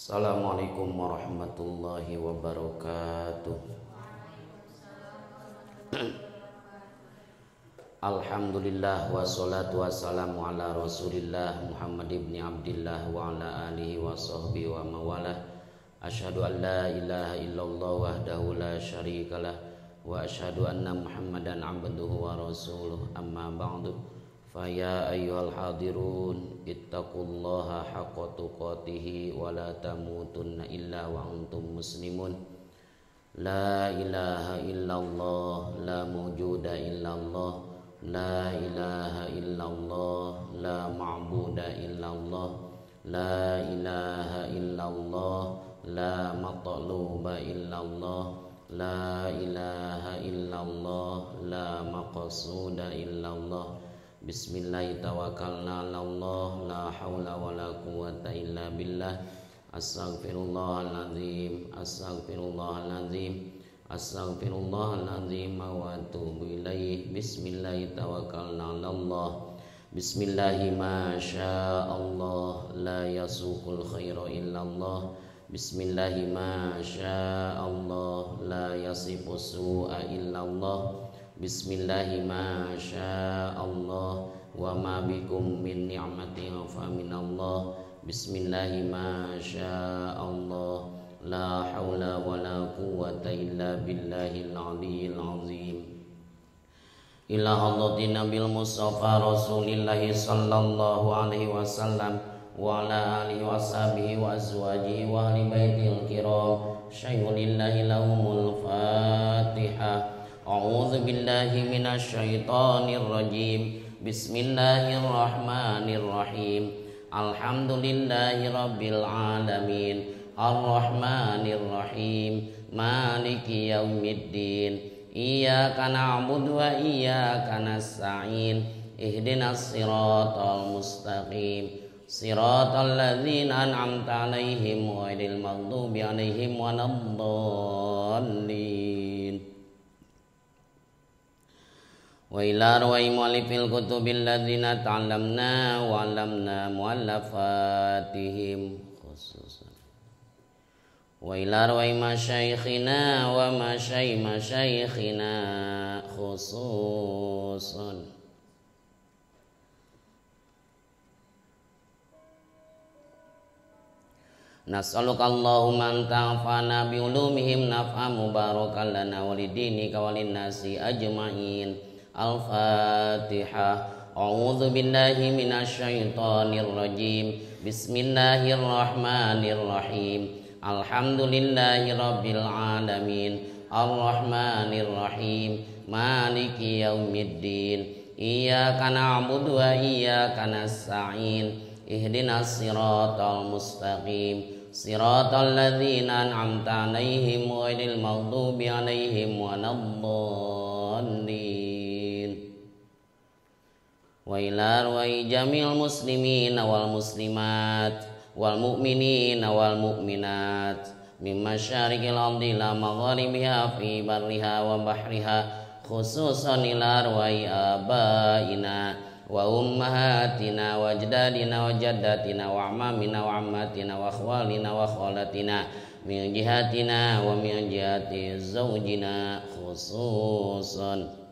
Assalamualaikum warahmatullahi wabarakatuh. Alhamdulillah wassalatu wassalamu ala rasulillah Muhammad ibn Abdillah wa ala alihi wa sahbihi wa mawalah. Asyhadu an la ilaha illallah wahdahu la syarikalah wa asyhadu anna Muhammadan abduhu wa rasuluh. Amma ba'du. Faya ayyuhal hadirun ittaqullaha haqqa tuqatihi wa la tamutunna illa wa antum muslimun. La ilaha illallah, la mawjuda illallah, la ilaha illallah, la ma'buda illallah, la ilaha illallah, la matluba illallah, la ilaha illallah, la maqsuda illallah. Bismillah tawakkalna 'alallah, la haula wala quwata illa billah. Astaghfirullahalazim, astaghfirullahalazim, astaghfirullahalazim wa atubu ilaih. Bismillah tawakkalna 'alallah. Bismillah ma sya'allah, la yasuqul khaira illallah. Bismillah ma sya'allah, la yasifus su'a illallah. Bismillahi ma sya'allah wa ma bikum min ni'matin fa minallah. Bismillahi ma sya'allah, la haula wa la quwwata illa billahil aliyyil azim. Ila hadratin Nabil Mustafa Rasulillahi sallallahu alaihi wasallam wa ala alihi washabihi wa azwajihi wa ahli baitil kiram. Syai'ulillahi lahumul Fatihah. A'udzu billahi minasyaitonir rajim. Bismillahirrahmanirrahim. Alhamdulillahi rabbil alamin. Arrahmanir rahim. Maliki yaumiddin. Iyyaka na'budu wa iyyaka nasta'in. Ihdinas siratal mustaqim. Siratal ladzina an'amta 'alaihim ghairil maghdubi 'alaihim waladdallin. Wa ila arwahi mu'allifil kutubil ladzina ta'allamna wa 'allamna mu'allafatihim khususan. Wa ila arwahi masyaikhina wa masyaikhina khususan. Nas'aluka Allahumma an ta'fana bi ulumihim naf'a mubarakan lana wa lidinika wa linnasi ajma'in. Al-Fatihah. A'udzu billahi minasyaitonir rajim. Bismillahirrahmanirrahim. Alhamdulillahi rabbil alamin. Arrahmanir rahim. Maliki yaumiddin. Iyyaka na'budu wa iyyaka nasta'in. Ihdinas siratal mustaqim. Siratal ladzina an'amta 'alaihim ghairil maghdubi 'alaihim waladdallin. Wa ila arwahi jamil muslimina wal muslimat wal mu'minina wal mu'minat min masyariqil ardi ila magharibiha fi barriha wa bahriha, khususan ila arwahi abaina wa ummahatina wa ajdadina wa jaddatina wa amamina wa ammatina wa akhwalina wa khalatina min jihatina wa min jihati zawjina khususan.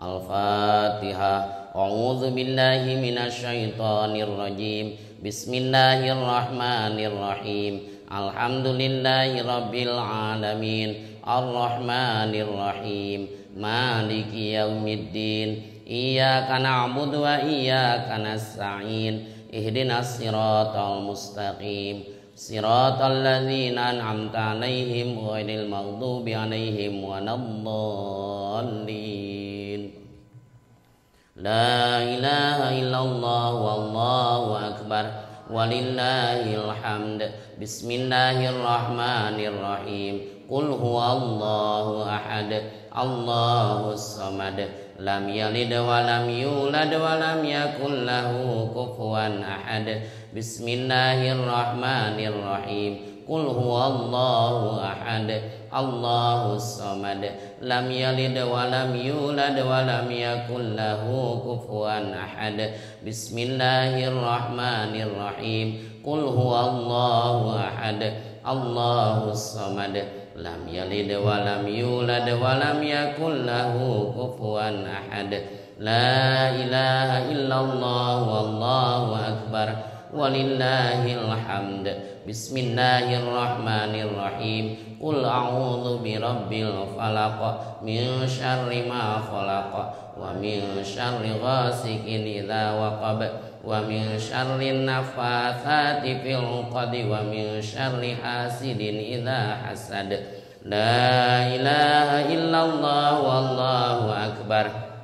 Al-Fatihah. A'udzu billahi minasyaitonir rajim. Bismillahirrahmanirrahim. Alhamdulillahi rabbil alamin. Arrahmanir rahim. Maliki yaumiddin. Iyyaka na'budu wa iyyaka nasta'in. Ihdinas siratal mustaqim. Siratal ladzina an'amta 'alaihim ghairil maghdubi 'alaihim waladdallin. La ilaha illallah wallahu akbar walillahil hamd. Bismillahirrahmanirrahim. Qul huwallahu ahad, Allahus samad, lam yalid wa lam yulad wa lam yakul lahu kufuwan ahad. Bismillahirrahmanirrahim. Qul huwallahu ahad, Allahus samad lam yalid wa lam yulad wa lam yakul lahu kufuwan ahad. Bismillahirrahmanirrahim. Qul huwallahu ahad Allahus samad lam yalid wa lam yulad wa lam yakul lahu kufuwan ahad. La ilaha illallah wallahu akbar walillahil hamd. Bismillahirrahmanirrahim. Qul a'udzu birabbil falaq min syarri ma khalaq wa min syarri ghasikin idza waqab wa min syarri naffatsati fil 'uqad wa min syarri hasidin idza hasad. La ilaha illallah wallahu akbar.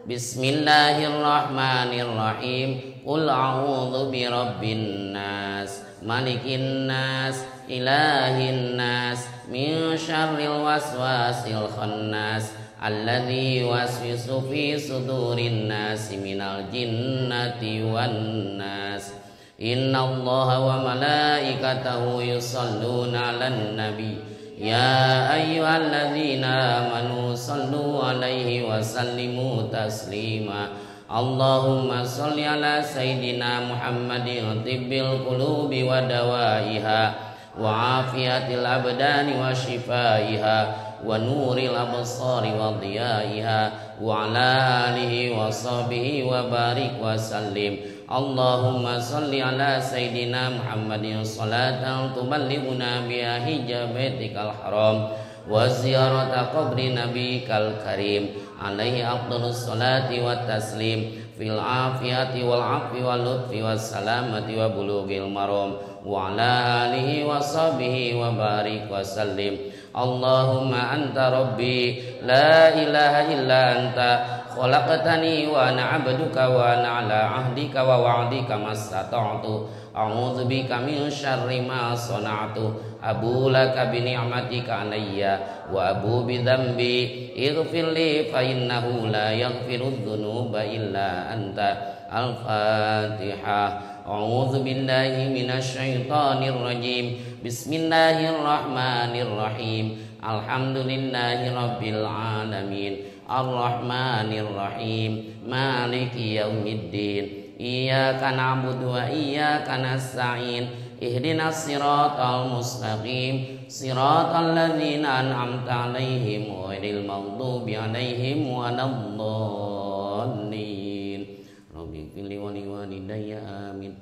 Bismillahirrahmanirrahim. Qul a'udzu birabbin nas malikin nas ilahin nas min syarril waswasil khannas alladzi yuwaswisu fi sudurin nas minal jinnati wan nas. Innallaha wa malaikatahu yusholluna 'alan nabi ya ayyuhalladzina amanu sallu 'alaihi wa sallimu taslima. Allahumma sholli ala sayyidina Muhammadin tibbil qulubi wa dawaiha wa afiyatil abdani wa shifaiha wa nuril absari wa diyaiha wa ala alihi wa sahbihi wa barik wa sallim. Allahumma sholli ala sayyidina Muhammadin salatan tuballighuna biha hijja baitikal haram wa ziyarata qabri nabiyikal karim alaihi afdhalus salati wa taslim fil afiyati wal afwi wal lutfi was salamati wa bulughil maram wa ala alihi wa sahbihi wa barik wa sallim. Allahumma anta rabbi la ilaha illa anta khalaqtani wa ana 'abduka wa ana 'ala 'ahdika wa wa'dika mastata'tu a'udzu bika min syarri ma sana'tu abu laka bi ni'matika 'alayya wa abu bi dzambi ighfir li fa innahu la yaghfiru dzunuba illa anta. Al-Fatihah. A'udzu billahi minasy syaithanir rajim. Bismillahirrahmanirrahim. Alhamdulillahi rabbil alamin. Ar-Rahmanir Rahim. Maliki yaumiddin. Iyyaka na'budu wa iyyaka nasta'in. Ihdinas siratal mustaqim. Siratal ladzina an'amta 'alaihim ghairil maghdubi 'alaihim waladdallin. Rabbi wa liwalidayya amin.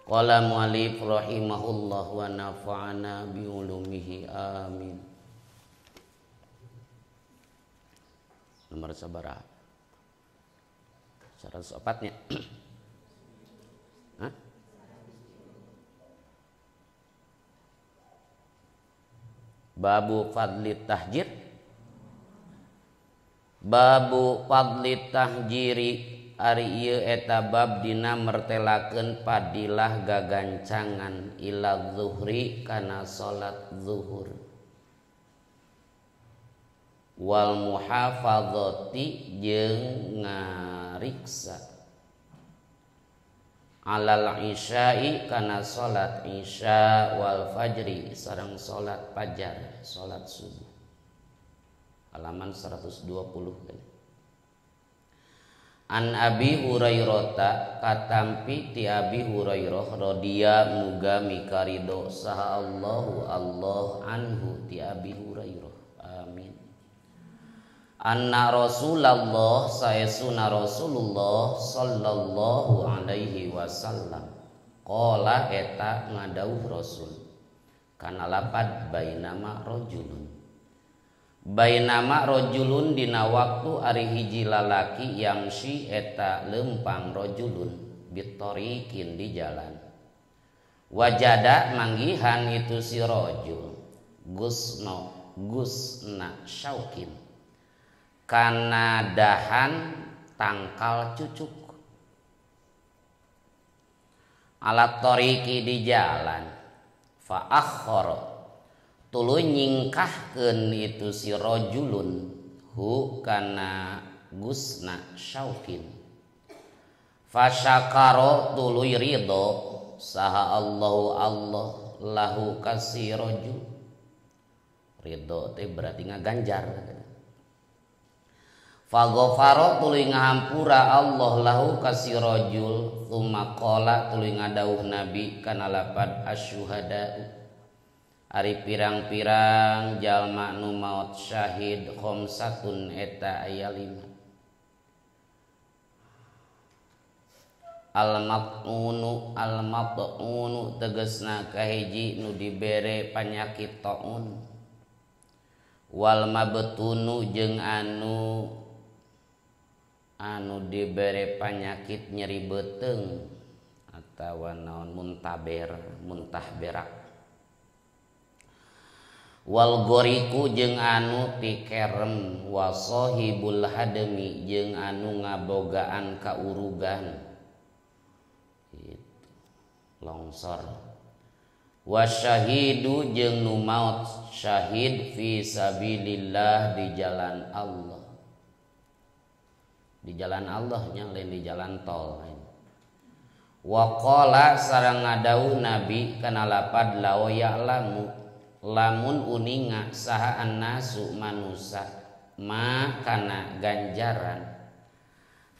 Qala mu'allif rahimahullah wa nafa'ana bi ulumihi amin. Nomor sabaraha? 104 nya. Hah? Babu fadli tahjir. Babu fadli tahjiri ari ieu eta bab dina mertelakeun padilah gagancangan ila zuhri kana salat zuhur wal muhafadzati jeung ngariksa alal isya'i kana salat isya wal fajri sareng salat fajar salat subuh. Halaman 120 kan. An Abi Hurairah katampi ti Abi Hurairah radhiya muga mikarido saha Allahu Allah anhu ti Abi Hurairah amin. Anna Rasulullah saesuna Rasulullah sallallahu alaihi wasallam qala eta ngadauh Rasul kana lapad bainama rajulun bainama rajulun dina waktu ari hiji lalaki yamsi eta lempang rajulun bitorikin di jalan wajada manggihan itu si rajul gusno gusna syaukin kana dahan tangkal cucuk alat toriki di jalan fa akhara tuluy nyingkahkeun itu si rajulun hu kana gusna syaukin fasyakaro tuluy ridho saha Allahu Allah Allah lahu kasi rajul. Ridho teh berarti ngaganjar. Faghfara tuluy ngahampura Allah lahu kasi rajul. Tsumma qala tuluy ngadawuh Nabi kana lapad asyuhada. Ari pirang-pirang jalma nu maot syahid khamsatun eta aya 5. Al-mat'unu al-mat'unu tegesna kahiji nu dibere panyakit taun. Wal mabtunu jeung anu dibere panyakit nyeri beuteung atawa naon muntaber muntah berak. Wal goriku jeung anu tikerem wa sahibul hadmi jeung anu ngabogaan kaurugan gitu, longsor. Wasyahidu jeung nu maot syahid fi sabilillah di jalan Allah. Di jalan Allah nya lain di jalan tol. Wa qala sareng ngadawuh Nabi kana lapad law ya'lamu lamun uninga saha annasu manusa ma kana ganjaran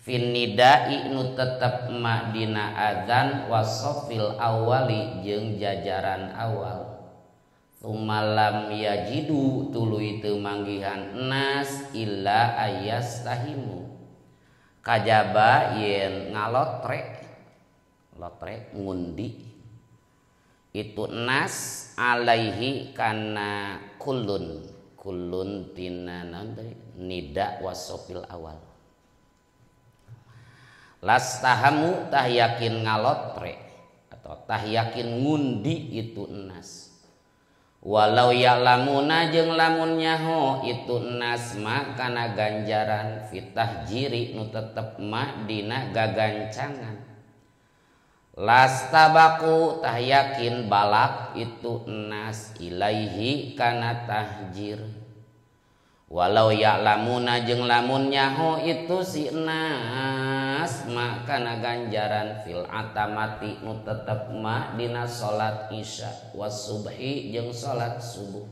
finnidai nu tetep ma dina adzan wasofil awali jeung jajaran awal. Tsumma lam yajidu tuluy teu manggihan nas illa ayastahimu kajaba yen ngalotre lotre ngundi itu nas alaihi kana kulun kulun tina naon tadi nida wasofil awal. Lastahamu tah yakin ngalotre atau tah yakin ngundi itu nas. Walau ya'lamuna jeung lamun nyaho itu nas ma kana ganjaran fitah jiri nu tetep ma dina gagancangan. Lastabaku tah yakin balap itu nas ilaihi kana tahjir. Walau ya'lamuna jeung lamun nyaho itu si nas ma kana ganjaran fil atamati nu tetep ma dina salat isya was subhi jeung salat subuh.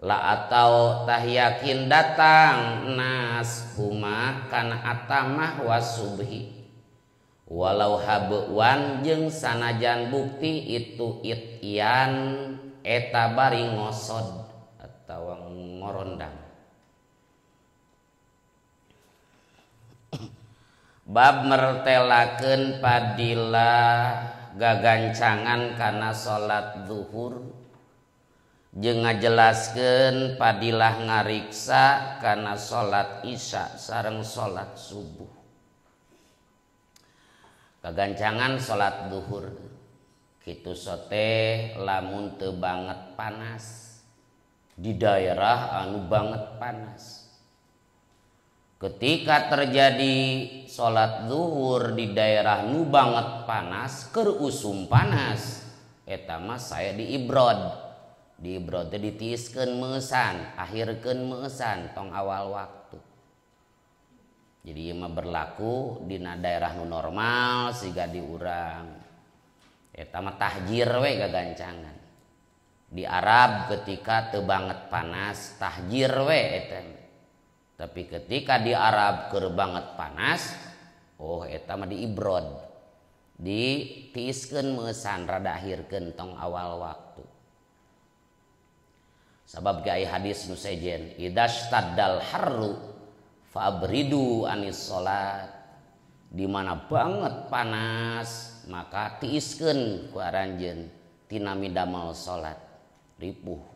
La atau tah yakin datang nas huma kana atamah was subhi. Walau habewan jeung sanajan bukti itu ityan eta bari ngosod atawa ngorondang. Bab mertelakeun padilah gagancangan kana salat zuhur jeung ngajelaskeun padilah ngariksa kana salat isya sareng salat subuh. Kagancangan salat zuhur kitu sote lamun teu banget panas di daerah anu banget panas. Ketika terjadi salat zuhur di daerah nu banget panas keur usum panas eta mah saya di ibrod. Di ibrod teh ditiiskeun meusan, akhirkeun meusan tong awal waktu. Jadi ieu mah berlaku dina daerah nu normal siga di urang. Eta mah tahjir we gagancangan. Di Arab ketika teu banget panas tahjir we eta. Tapi ketika di Arab keur banget panas, oh eta mah di ibrod. Ditiiskeun meusan rada akhirkeun tong awal waktu. Sabab ge aya hadis nu sejen, idzastaddal harru fabridu anis sholat. Di mana banget panas maka tiiskeun ku aranjeun tina midamel salat ripuh.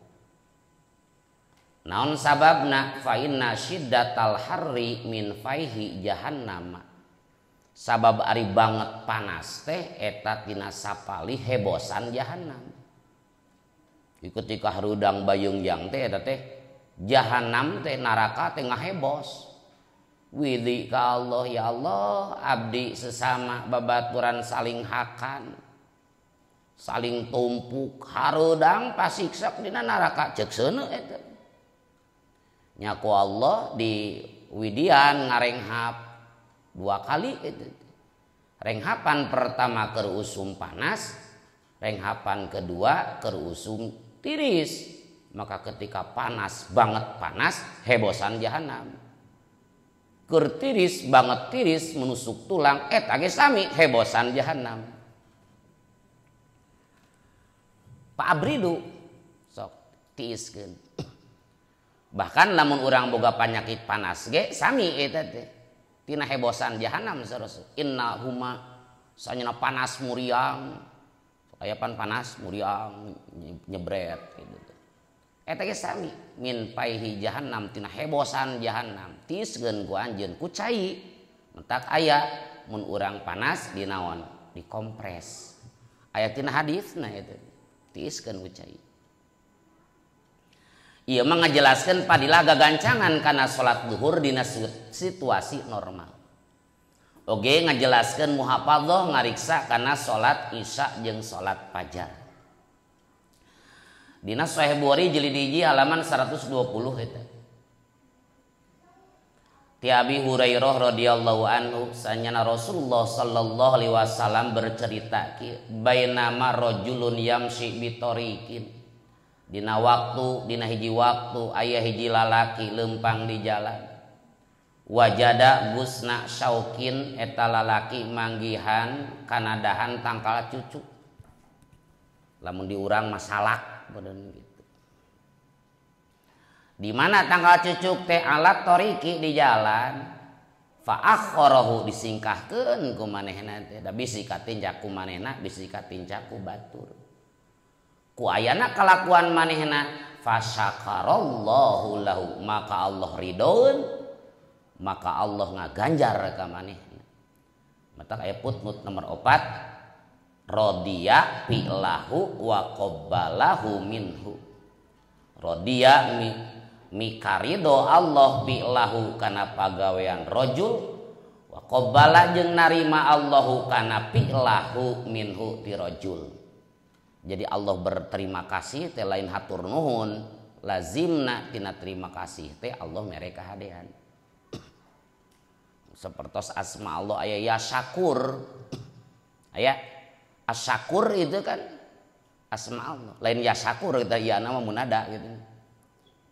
Naon sababna? Fa inna syiddatal harri min faihi jahannam. Sabab ari banget panas teh eta tina sapali hebosan jahannam. Ketika harudang bayungjang teh eta teh jahannam teh neraka teh ngahebos. Widi ka Allah, ya Allah, abdi sesama babaturan saling hakan, saling tumpuk, harudang pasiksak dina neraka ceuk seuneu eta. Nyaku Allah di widian ngarenghap dua kali itu. Renghapan pertama keur usum panas, Renghapan kedua keur usum tiris. Maka ketika panas banget panas hebosan jahanam. Keur tiris banget tiris menusuk tulang eta ge sami hebosan jahanam. Pak Abridu sok tiiskeun. Bahkan lamun urang boga panyakit panas ge sami eta teh. Tina hebosan jahanam saros. Inna huma sanyana panas muriang. Sok aya pan panas muriang nyebret gitu. Eta ge sami min paihi jahannam tina hebosan jahannam tiiskeun ku anjeun ku cai mentak aya mun urang panas dinaon dikompres aya tina hadisna eta tiiskeun ku cai. Ieu mah ngajelaskeun padilah gagancangan kana salat zuhur dina situasi normal. Oge ngajelaskeun muhafadzah ngariksa kana salat isya jeung salat fajar. Dina Sahih Bukhari jilid 1 halaman 120 eta. Ti Abi Hurairah radhiyallahu anhu sanyana Rasulullah sallallahu alaihi wasallam bercerita kieu bainama rajulun yamshi bi tariqin. Dina waktu dina hiji waktu aya hiji lalaki leumpang di jalan. Wajada gusna syaukin eta lalaki manggihan kana dahan tangkal cucuk. Lamun diurang masalak badan gitu. Di mana tanggal cucuk teh alat toriki di jalan fa akharahu disingkahkeun ku manehna teh da bisi katincak ku manehna bisi katincak ku batur. Ku ayana kalakuan manehna fasyakarallahu lahu maka Allah ridhoeun maka Allah ngaganjar ka manehna. Matak aya putnut nomor 4 rodiya fi'lahu wa qabbalahu minhu. Rodiya mikarido Allah fi'lahu kana pagawean rajul wa qabbala jeung narima Allahu kana fi'lahu minhu ti rajul. Jadi Allah berterima kasih teh lain hatur nuhun, lazimna tina terima kasih teh Allah mere kahadean. Sapertos asma Allah aya ya syakur. Aya Asyakur itu kan asma Allah. Lain ya syakur kita ya nama munada gitu.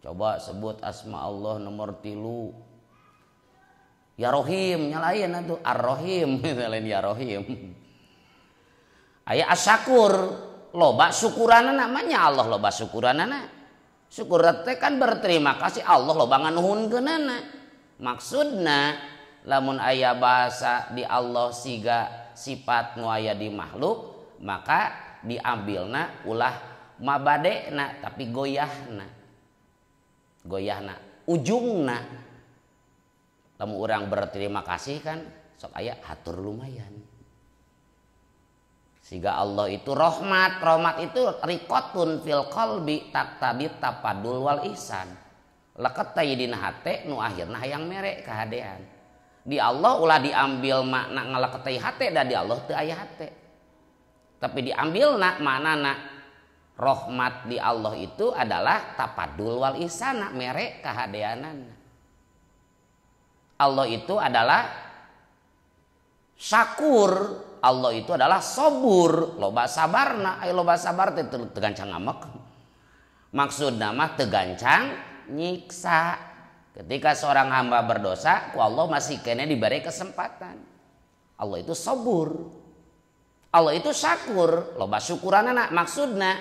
Coba sebut asma Allah nomor 3. Ya Rohim nyalain atuh Ar-Rohim lain ya Rohim. Aya asyakur loba syukuranana namanya Allah loba syukuranana. Syukur teh kan berterima kasih Allah loba nganuhunkeunana. Maksudna lamun aya bahasa di Allah siga sifat nu aya di makhluk maka diambilna ulah mabadena tapi goyahna goyahna ujungna. Lamun urang berterima kasih kan sok aya hatur lumayan. Siga Allah itu rahmat, rahmat itu riqatun fil qalbi taqtadi tapadul wal ihsan. Leket teh dina hate nu akhirna hayang mere kahadean. Di Allah ulah diambil makna ngaleketei hate da di Allah teu aya hate. Tapi diambil nak maknana rahmat di Allah itu adalah tapadul wal ihsana mere kahadeanana. Allah itu adalah syakur, Allah itu adalah sobur, loba sabarna, aya loba sabar teh teu gancang ngamek. Maksudna mah teu gancang nyiksa. Ketika seorang hamba berdosa, ku Allah masih kene diberi kesempatan. Allah itu sobur. Allah itu syakur, loba syukuranana maksudna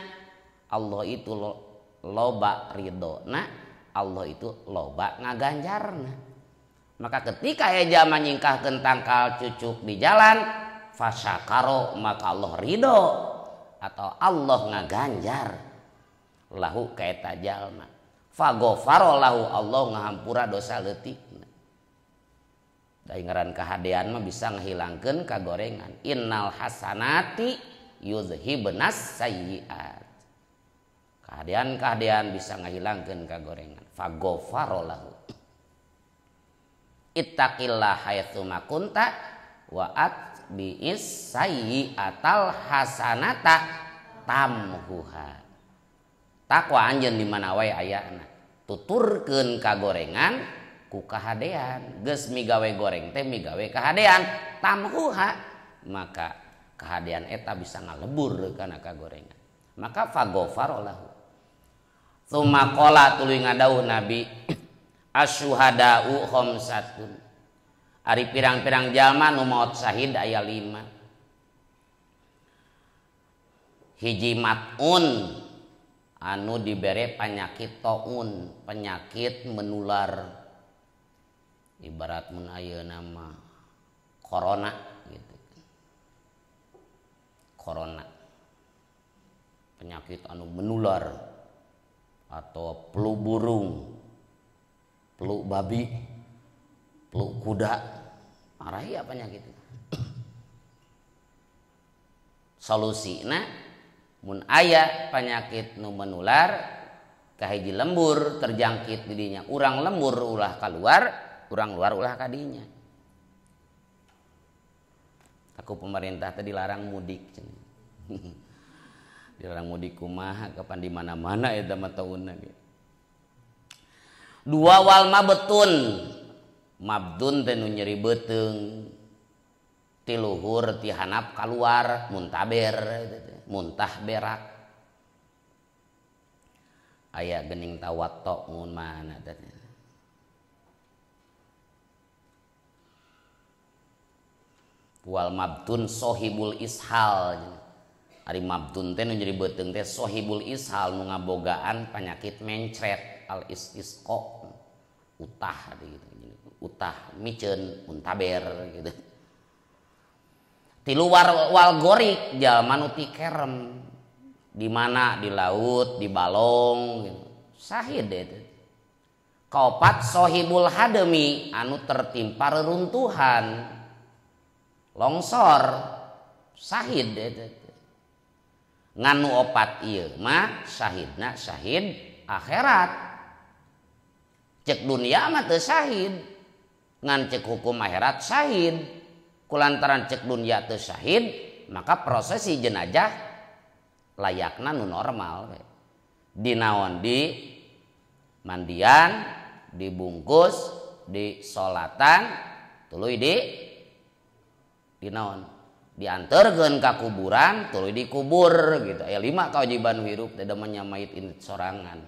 Allah itu loba ridona, Allah itu loba ngaganjarna. Maka ketika aya jalma nyingkahkeun tangkal cucuk di jalan, fasyakaro maka Allah ridho atau Allah ngaganjar lahu ka eta jalma. Fagofaro lahu Allah ngahampura dosa leutikna. Da ngaran kahadean mah bisa ngahilangkeun kagorengan. Innal hasanati yuzhibnas sayyiat. Kahadean-kahadean bisa ngahilangkeun kagorengan. Fagofaro lahu. Ittaqillah haitsu ma kunta wa atbi'is sayyi'atal hasanata tamhuha. Takwa anjeun di mana wae ayana. Tuturkeun kagorengan ku kahadean. Geus migawe goreng teh migawe kahadean tamhuha, maka Kahadean eta bisa ngalebur kana kagorengan. Maka faghfara lahu. Tsumma qala tuluy ngadawuh Nabi asyuhada'u khamsatun. Ari pirang-pirang jalma nu maot syahid aya 5. Hiji mat'un anu dibere penyakit taun, penyakit menular. Ibarat mun ayeuna mah corona gitu. Corona. Penyakit anu menular atau flu burung, flu babi, flu kuda, arah penyakit itu. Solusina mun aya penyakit nu menular kahiji lembur terjangkit didinya, urang lembur ulah keluar, urang luar ulah kadinya. Aku pemerintah tadi larang mudik. Dilarang mudik kumaha kapan di mana-mana eta mah taunna ge. Dua wal mabtun. Mabdun teh nu nyeri beuteung. Ti luhur ti hanap kaluar muntaber muntah berak. Aya geuning tawatto mun mana teh. Wal mabtun sohibul ishal. Ari mabtun teh nu nyeri beuteung teh sohibul ishal nu ngabogaan penyakit mencret al istisqa utah gitu, utah miceun muntaber gitu. Tilu wal gorik jalma nu tikerem di mana di laut di balong gitu. Sahid eta. Kaopat sohibul hademi anu tertimpa reruntuhan longsor sahid eta. Nganu opat ieu mah syahidna syahid akhirat. Cek dunia mah teu syahid, ngan cek hukum akhirat syahid. Kulantaran cek dunia teu syahid, maka prosesi jenazah layakna nu normal. Dinaon di mandian, dibungkus, di solatan, tuluy di dinaon diantarkeun ka kuburan, tuluy dikubur gitu. Aya 5 kewajiban hirup teh mayit ini sorangan.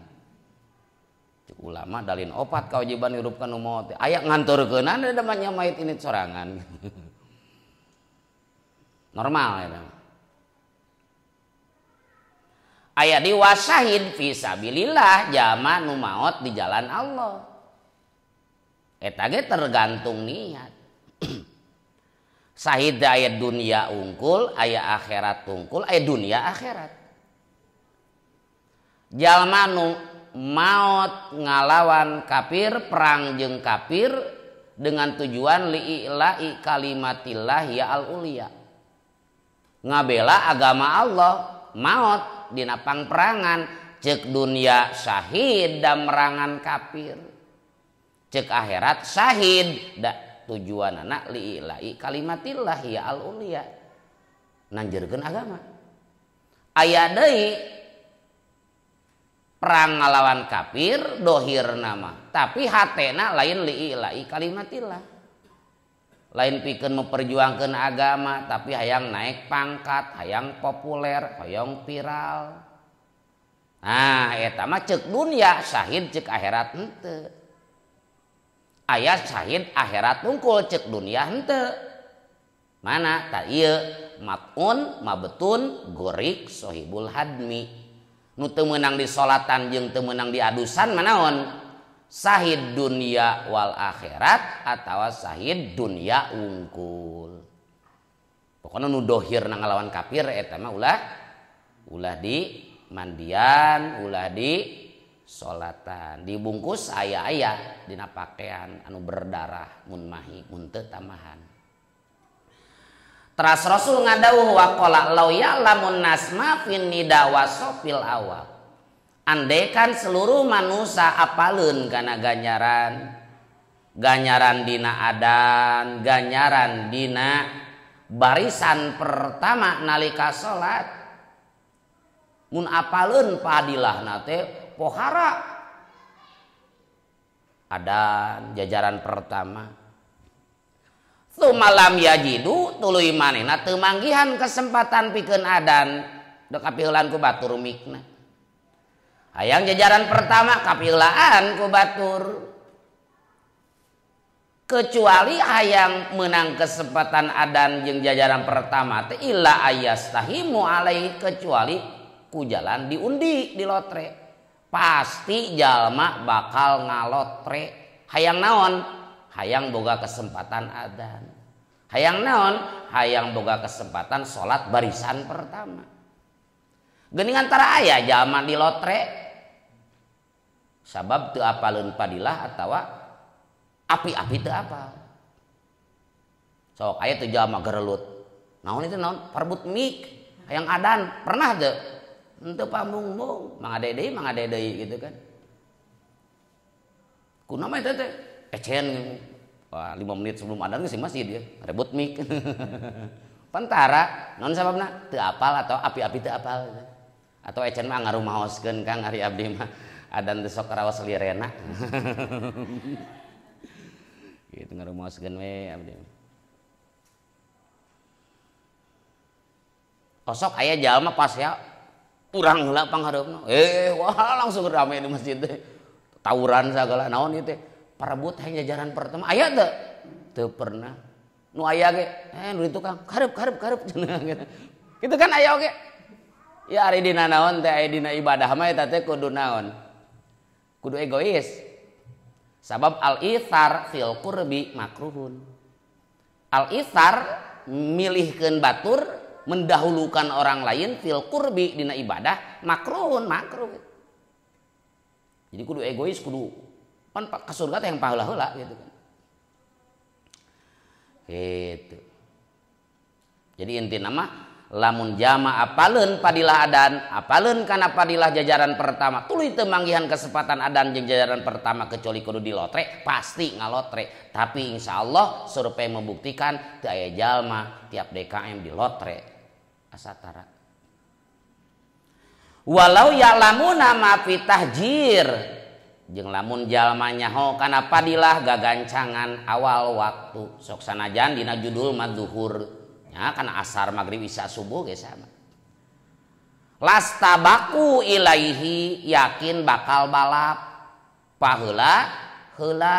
Cek ulama dalin 4 kewajiban hirup ka nu maot. Aya nganturkeunan da mayit ini sorangan. Normal ya. Aya di wasyahid fi sabilillah jalma nu maot di jalan Allah. Eta ge tergantung niat. Sahid aya dunia unggul, aya akhirat unggul, aya dunia akhirat. Jalma nu maot ngalawan kafir, perang jeung kafir dengan tujuan li'ila'i kalimatillah ya al-ulia. Ngabela agama Allah, maot dina pangperangan, cek dunia syahid dan merangan kafir. Cek akhirat syahid da tujuan anak li'ila'i kalimatillah ya al-ulia. Nanjerkeun agama. Aya deui perang ngalawan kafir dohir nama, tapi hatena lain li'ila'i kalimatillah. Lain pikeun memperjuangkeun agama, tapi hayang naik pangkat, hayang populer, hayang viral. Nah, eta mah cek dunia syahid cek akhirat henteu. Aya syahid akhirat tungkul cek dunia henteu. Mana tak ieu matun mabetun gorik sohibul hadmi. Nu teu meunang di solatan jeung teu meunang di adusan manaon? Sahid dunia wal akhirat atawa sahid dunia unggul. Pokoknya nu dohir na ngalawan kafir eta mah ulah di mandian, ulah di solatan, dibungkus aya-aya dina pakaian anu berdarah mun mahi mun teu tamahan. Teras Rasul ngadawuh waqala law ya'lamun nas ma fin nida wasofil awal. Andekan seluruh manusia apaleun kana ganjaran, ganjaran dina adan, ganjaran dina barisan pertama nalika salat. Mun apaleun padilahna teh pohara adan jajaran pertama. Tumalam yajidu tuluy manehna teu manggihan kesempatan pikeun adan dek kapiheulaan ku batur mikna. Hayang jajaran pertama kapiheulaan ku batur. Kecuali hayang menang kesempatan adan jeung jajaran pertama teh illa ayastahimu alaihi kecuali ku jalan diundi di lotre. Pasti jalma bakal ngalotre. Hayang naon? Hayang boga kesempatan adan. Hayang naon? Hayang boga kesempatan salat barisan pertama. Geuning antara aya jalma di lotre sabab teu apaleun padilah atawa api-api teu apal. Sok aya teu jalma gerelut. Naon itu naon? Parbut mik, hayang adan, pernah teu? Henteu pambung-bung, mangade deui gitu kan. Kunaon eta teh? Ecen. Wah, 5 menit sebelum adan geus masjid ya, rebut mik. Pentara, naon sababna? Teu apal atau api-api teu apal gitu. Atau ecen mah ngarumaoskeun Kang ari abdi mah adan teh sok raos lirena. Gitu ngarumaoskeun we abdi. Osok aya jalma pas ya urang heula panghareupna. Wah langsung rame di masjid teh. Tawuran sagala naon ieu teh. Parebut hayang jajaran pertama aya teu? Teu pernah. Nu aya ge nu di tukang karep cenah gitu. Kitu kan aya oge. Ya ari dina naon teh aya dina ibadah mah eta teh kudu naon? Kudu egois. Sabab al-ithar fil qurbi makruhun. Al-ithar milihkeun batur mendahulukan orang lain fil qurbi dina ibadah makruhun, makruh. Jadi kudu egois, kudu pan ka surga teh yang paheula-heula gitu kan. Gitu. Jadi intina mah lamun jama apaleun padilah adan, apaleun kana padilah jajaran pertama, tuluy teu manggihan kesempatan adan jeung jajaran pertama kecuali kudu dilotre, pasti ngalotre. Tapi insyaallah survei membuktikan teu aya jalma tiap DKM dilotre asa tara. Walau ya'lamuna ma fi tahjir, jeung lamun jalma nyaho kana padilah gagancangan awal waktu. Sok sanajan dina judul mah zuhur. Ya, karena asar maghrib isya subuh ge sama. Lastabaku ilaihi yakin bakal balap. Paheula heula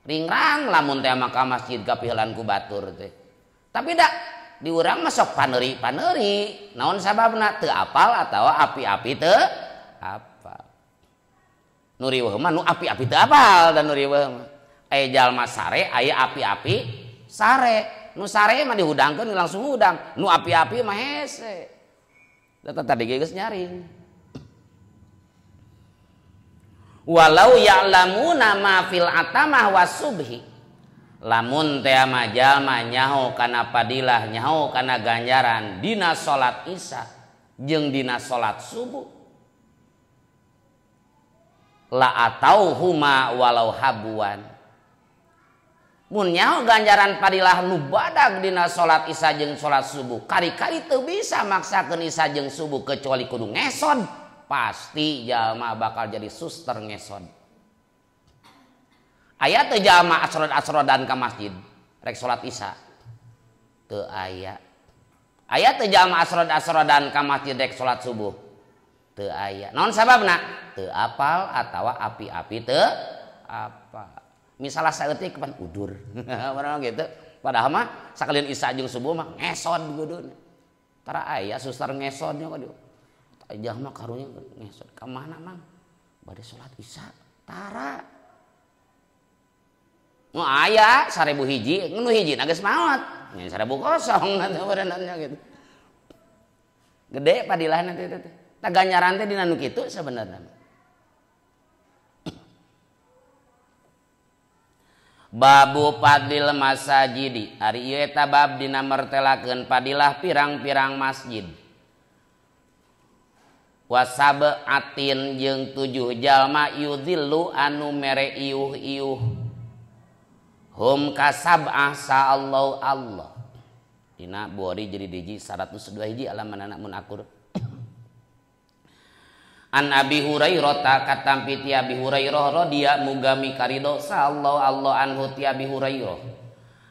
ringrang lamun teh maka masjid kapiheulan ku batur teh. Tapi dak di urang mah sok paneri-paneri. Naon sababna? Teu apal atawa api-api teu apal. Nu riweuh mah nu api-api teu apal dan nu riweuh mah. Aya jalma sare, aya api-api sare. Nu sare mah dihudangkeun langsung hudang, nu api-api mah hese. Da tadi ge geus nyaring. Walau ya'lamuna ma fil atamah wasubhi. Lamun teh mah jalma nyaho kana padilah, nyaho kana ganjaran dina salat isya jeung dina salat subuh. La atau huma walau habuan. Mun nyaho ganjaran padilah nu badag dina salat isya jeung salat subuh, kari-kari teu bisa maksakeun isya jeung subuh kecuali kudu ngesod, pasti jalma bakal jadi suster ngesod. Aya teu jalma asrod-asrodan ka masjid rek salat isya? Teu aya. Aya teu jalma asrod-asrodan ka masjid rek salat subuh? Teu aya. Naon sababna? Teu apal atawa api-api teu apal. Misalnya saeutik pan udur. Padahal gitu. Padahal mah sakalian isya jeung subuh mah ngesod guduna. Tara aya suster ngesodnya ka dieu. Aya mah karunya ngesod. Ka mana Mang? Bade salat isya. Tara. Nu aya 1000 hiji, nu hiji na geus maot. Nya 1000 kosong atuh gitu. Gede padilahna teh teh. Tah ganjaran teh dina nu kitu sabenerna. Babu fadlil masajidi. Ari ieu eta bab dina mertelakeun padilah pirang-pirang masjid. Wasab'atin jeung 7 jalma yudhillu anu mere iuh-iuh. Hum kasab'ah sa'allahu Allah. Dina Bukhari jadi hiji 102 hiji alamanana mun akur. An Abi Hurairah ta katampi ti Abi Hurairah radhiyallahu mugami karido sallallahu Allah anhu ti Abi Hurairah.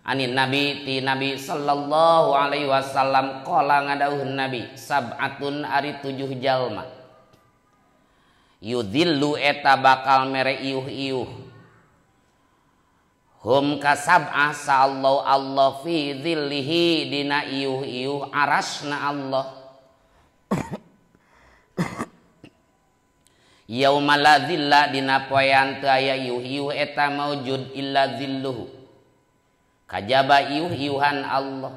Anin Nabi ti Nabi sallallahu alaihi wasallam qala ngadauh Nabi sab'atun ari 7 jalma yudhillu eta bakal mere iuh-iuh hum kasab'ah sa'allahu Allah fi dhillihi dina iuh-iuh arasna Allah yauma la dhilla dina poean teu aya iuh-iuh eta maujud illa dhilluhu kajaba iuh-iuhan Allah.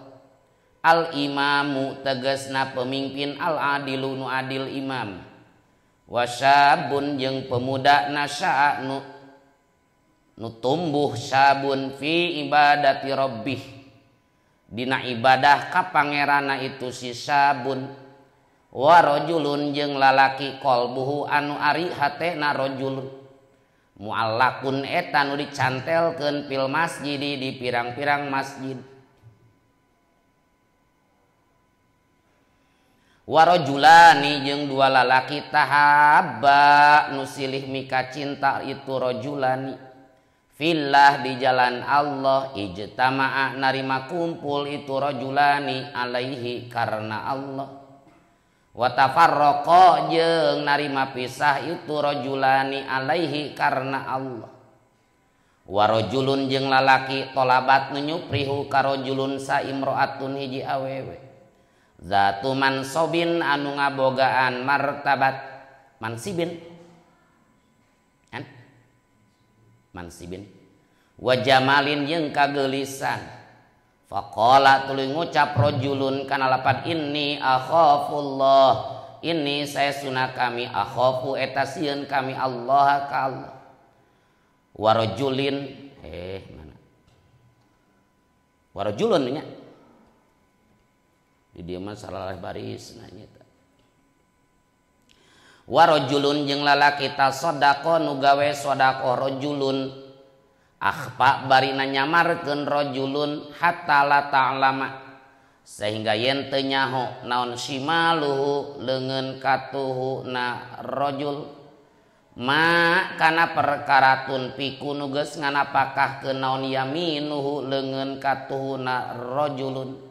Al imamu tegasna pemimpin al adilu nu adil imam wasyabun jeung pemuda nasya'a nu tumbuh sabun fi ibadati rabbih dina ibadah ka pangeranna itu si sabun wa rajulun jeung lalaki qalbuhu anu ari hatena rajulun muallakun eta nu dicantelkeun fil masjid di pirang-pirang masjid warajulani jeung dua lalaki tahabba nu silih mika cinta itu rajulani fillah di jalan Allah ijtama'a narima kumpul itu rajulani alaihi karena Allah wa tafarraqa jeung narima pisah itu rajulani alaihi karena Allah wa rajulun jeung lalaki tolabat nu nyuprihu ka rajulun sa imro'atun hiji awewe zatu mansobin anu ngabogaan martabat mansibin kan mansibin wa jamalin jeung kageulisan faqala tuluy ngucap rajulun kana lapan inni akhafullah ini saya sunah kami akhafu eta sieun kami Allah ka Allah wa rajulin mana wa rajulun nya di dieu mah salah baris nanya ta wa rajulun jeung lalaki tasaddaqa nu gawe sedekah rajulun akhfa barina nyamarkeun rajulun hatta la ta'lama sehingga yen teu nyaho naon simaluhu leungeun katuhu na rajul ma kana perkara tunpiku nu geus nganapakahkeun naon yaminuhu leungeun katuhu na rajulun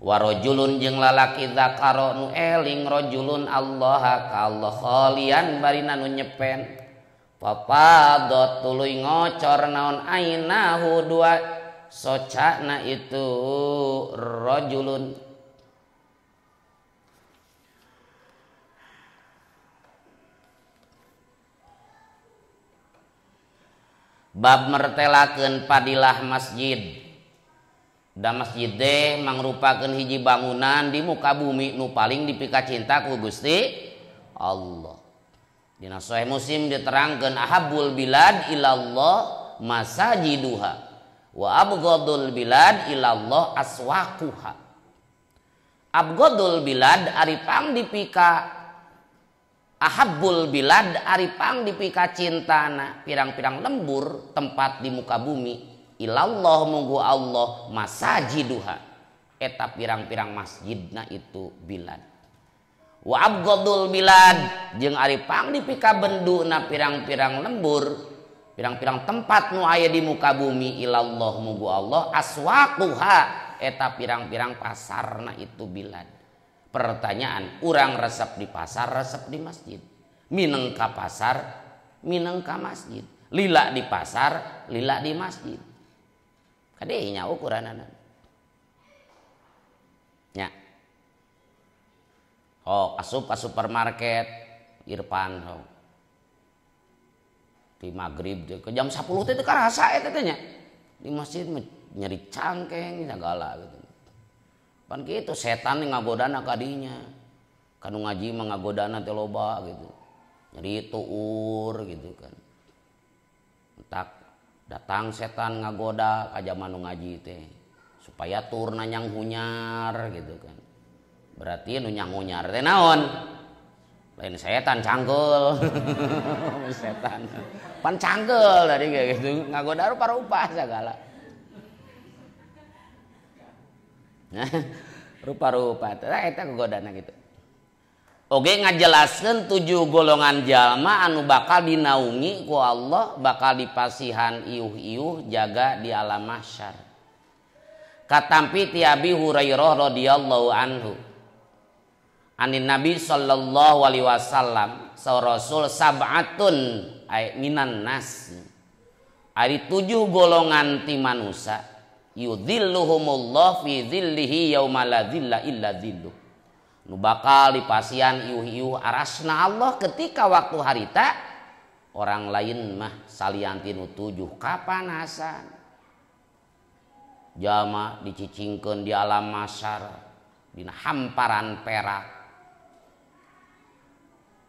wa rajulun jeung lalaki zakara nu eling rajulun Allah ka Allah khalian barina nu nyepen papadot tuluy ngocor naon ainahu dua socana itu rajulun bab mertelakeun padilah masjid. Da masjid teh mangrupakeun hiji bangunan di muka bumi nu paling dipikacinta ku Gusti Allah. Dina Sahih Muslim diterangkeun ahabbul bilad ilallah masajiduha wa abghadul bilad ilallah aswaquha. Abghadul bilad ari pang dipika ahabbul bilad ari pang dipika cintana pirang-pirang lembur tempat di muka bumi ilallah munggu Allah masajiduha eta pirang-pirang masjidna itu bilad. Wa abghadul bilad jeung ari pang dipika benduna pirang-pirang lembur pirang-pirang tempat nu aya di muka bumi ilallah munggu Allah aswaquha eta pirang-pirang pasarna itu bilad. Pertanyaan, urang resep di pasar resep di masjid, mineng ka pasar mineng ka masjid, lila di pasar lila di masjid, kade nya ukuranana nya. Oh, asup ka supermarket Irfan oh. Di maghrib ke jam 10 teh teu karasa eta teh nya. Di masjid nyeri cangkeng segala gitu. Pan kitu setan ngagodana ka dinya. Kanu ngaji mah ngagodana teh loba gitu. Nyeri tuur gitu kan. Entak datang setan ngagoda ka jaman nu ngaji teh supaya turna nyang hunyar gitu kan. Berarti nu nyang hunyar teh naon? Lain setan cangkeul. Setan. Pan cangkeul tadi kayak gitu. Ngagoda rupa-rupa segala. Nah, rupa-rupa teh eta kagodana gitu. Oge ngajelaskeun 7 golongan jalma anu bakal dinaungi ku Allah, bakal dipasihan iuh-iuh jaga di alam mahsyar. Katampi ti Abi Hurairah radhiyallahu anhu. Anin Nabi sallallahu alaihi wasallam saur Rasul sab'atun ay minan nas. Ari 7 golongan ti manusa yudhilluhumullah fi dhillihi yauma la dhilla illa dhilluh. Nu bakal dipasian iuh-iuh arasna Allah ketika waktu harita orang lain mah salianti nu 7 kapanasan. Jama dicicingkeun di alam masar dina hamparan perak.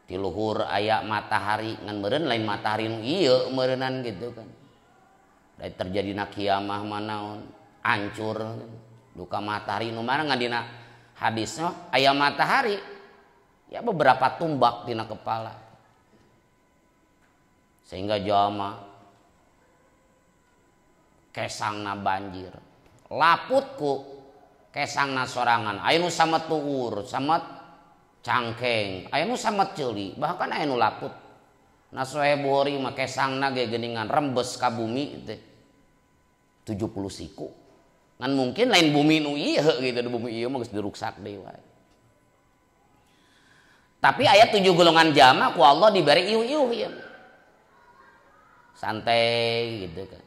Di luhur aya matahari ngan meureun lain matahari nu ieu meureunnan gitu kan. Da terjadina kiamah manaon hancur duka matahari nu mana ngan dina hadisna aya matahari ya beberapa tumbak dina kepala. Sehingga jama kesangna banjir laputku kesangna sorangan aya nu samet tuur samet cangkeng aya nu samet ceuli bahkan aya nu laput. Nah Sohe Bukhari mah kesangna ge geuningan rembes ka bumi teh 70 siku. Ngan mungkin lain bumi nu ieu gitu, di bumi ieu mah geus diruksak deui wae. Tapi aya 7 golongan jama ku Allah diberi iuh-iuh ieu. Santai gitu kan.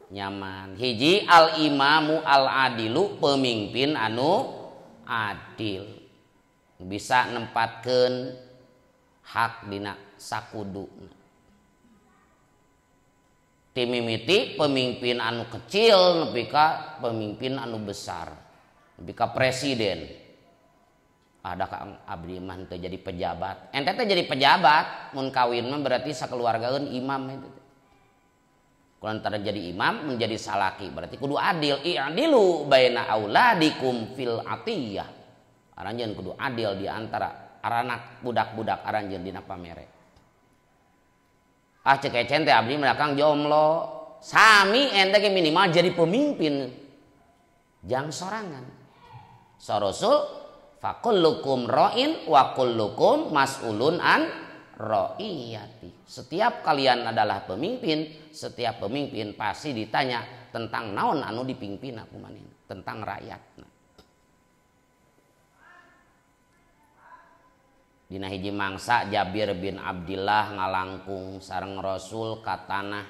Nyaman. Hiji al imamu al adilu, pemimpin anu adil. Bisa nempatkeun hak dina sakuduna. Timimiti pemimpin anu kecil nepi ka pemimpin anu besar, nepi ka presiden. Ada ka abdi mah teu jadi pejabat. Ente teh jadi pejabat, mun kawin mah berarti sakeluargaeun imam itu. Kalau antara jadi imam menjadi salaki berarti kudu adil. I'dilu baina auladikum fil atiyah. Aranjeun kudu adil di antara aranak budak-budak aranjeun dina pamere. Ah cek ecen teh abdi mah kang jomblo. Sami ente ge minimal jadi pemimpin. Jang sorangan. So Rasul fakullukum ra'in wa kullukum mas'ulun an ra'iyati. Setiap kalian adalah pemimpin, setiap pemimpin pasti ditanya tentang naon anu dipimpin aku manehna, tentang rakyat. Dina hiji mangsa Jabir bin Abdillah ngalangkung sareng Rasul ka tanah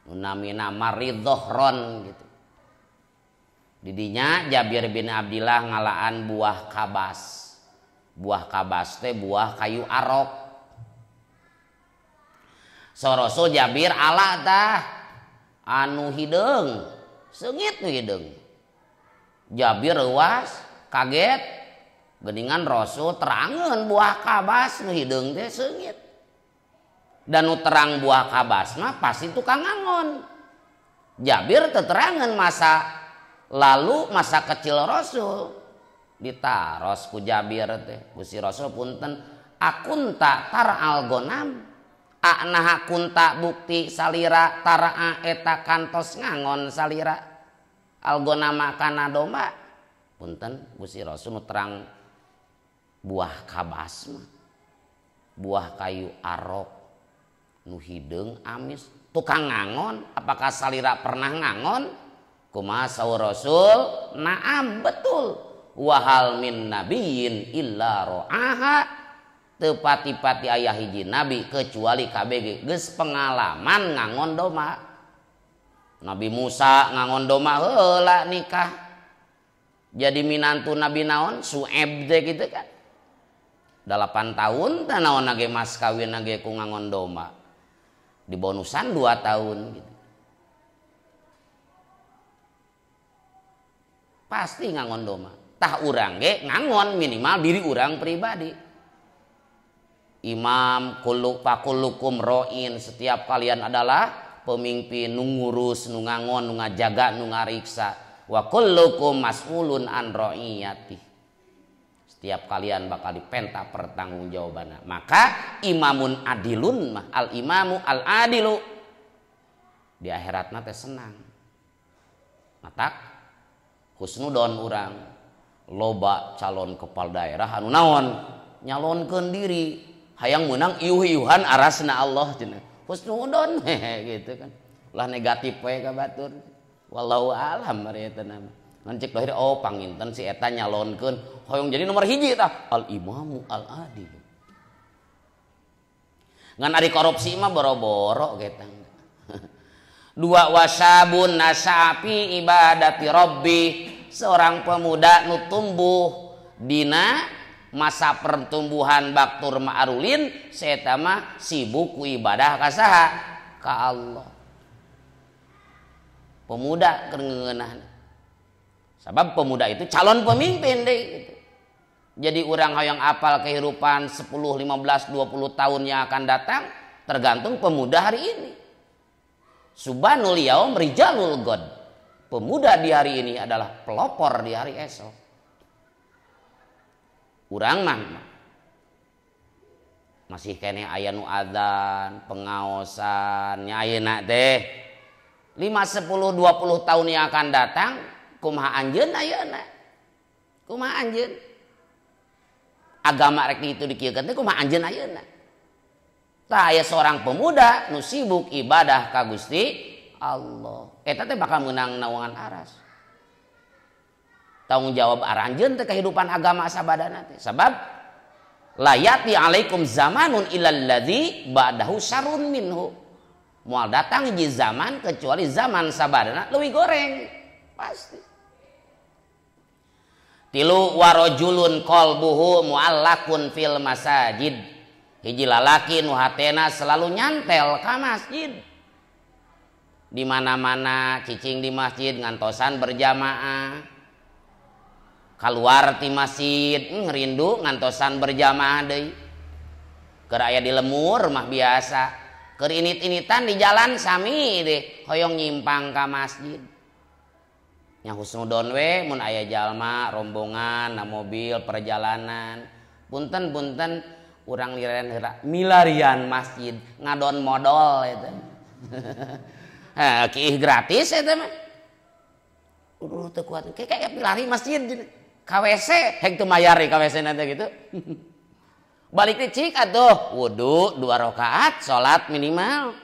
nu namina Maridhohron gitu. Didinya Jabir bin Abdillah ngalaan buah kabas. Buah kabas teh buah kayu arok. So Rasul Jabir ala tah anu hideung, seungit nu hideung. Jabir reuas kaget. Geningan Rasul terangeun buah kabas nu hideung teh seungit. Dan nu terang buah kabas mah pasti tukang ngangon. Jabir teterangan masa lalu masa kecil Rasul. Ditaros ku Jabir teh, Gusti Rasul punten akunta tar'al gonam. Anaha kunta bukti salira tara'a eta kantos ngangon salira algonama kana domba. Punten Gusti Rasul nu terang buah kabas mah, buah kayu arok nu hideung amis tukang ngangon, apakah salira pernah ngangon? Kumaha saur Rasul? Naam betul. Wahal min nabiyyin illa ra'aha. Teu pati-pati aya hiji nabi kecuali KBG geus pengalaman ngangon domba. Nabi Musa ngangon domba heula nikah. Jadi minantu Nabi naon? Su'eb teh gitu kan. 8 tahun teh naon ge mas kawin ge ku ngangon domba. Dibonusan 2 tahun gitu. Pasti ngangon domba. Tah urang ge ngangon minimal diri urang pribadi. Imam kullu fakullukum ro'in, setiap kalian adalah pemimpin nu ngurus, nu ngangon, nu ngajaga, nu ngariksa. Wa kullukum mas'ulun an ra'iyati. Setiap kalian bakal dipenta pertanggungjawabanna. Maka imamun adilun mah al imamu al adilu di akhiratna teh senang. Matak husnudon urang loba calon kepala daerah anu naon nyalonkeun diri hayang menang iuh-iuhan arasna Allah cenah. Husnudon gitu kan. Ulah negatif we ka batur. Wallahu a'lam ari eta nama. Ngan cek dohir oh panginten si eta nyalonkeun hoyong jadi nomor hiji tah al imamu al adil. Ngan ari korupsi mah boro-boro kita. Dua wasabun nasapi ibadati rabbi, seorang pemuda nu tumbuh dina masa pertumbuhan baktur ma'arulin saeta mah sibuk ku ibadah ka saha? Ka Allah. Pemuda keur ngeunahna. Sebab pemuda itu calon pemimpin deh gitu. Jadi orang hayang apal kehidupan 10, 15, 20 tahun yang akan datang tergantung pemuda hari ini. Subhanul yaum rijalul god. Pemuda di hari ini adalah pelopor di hari esok. Urang mah masih keneh aya nu adzan, pengaosan, nya ayeuna teh. 5, 10, 20 tahun yang akan datang kumaha anjeun ayeuna? Kumaha anjeun? Agama rek itu dikieukeun teh kumaha anjeun ayeuna? Tah aya seorang pemuda nu sibuk ibadah ka Gusti Allah. Eta teh bakal meunang naungan aras. Tanggung jawab aranjeun teh kehidupan agama sabadana teh. Sabab layati alaikum zamanun ilal ladzi ba'dahu syarrun minhu. Moal datang hiji zaman kecuali zaman sabadana leuwih goreng. Pasti. Tilu warajulun qalbuhu muallakun fil masajid. Hiji lalaki nu hatena selalu nyantel ka masjid. Di mana-mana cicing di masjid ngantosan berjamaah. Kaluar ti masjid rindu ngantosan berjamaah deui. Keur aya di lemur mah biasa. Keur init-initan di jalan sami deh hoyong nyimpang ka masjid. Nya husnudon we mun aya jalma rombongan na mobil perjalanan punten-punten urang liren heula milarian masjid ngadon modol eta. Ha kiih gratis eta mah. Udah teu kuat kayak milari masjid ka WC hek teu mayar ka WC na teh gitu. Balik teh cik atuh wudu 2 rakaat salat minimal.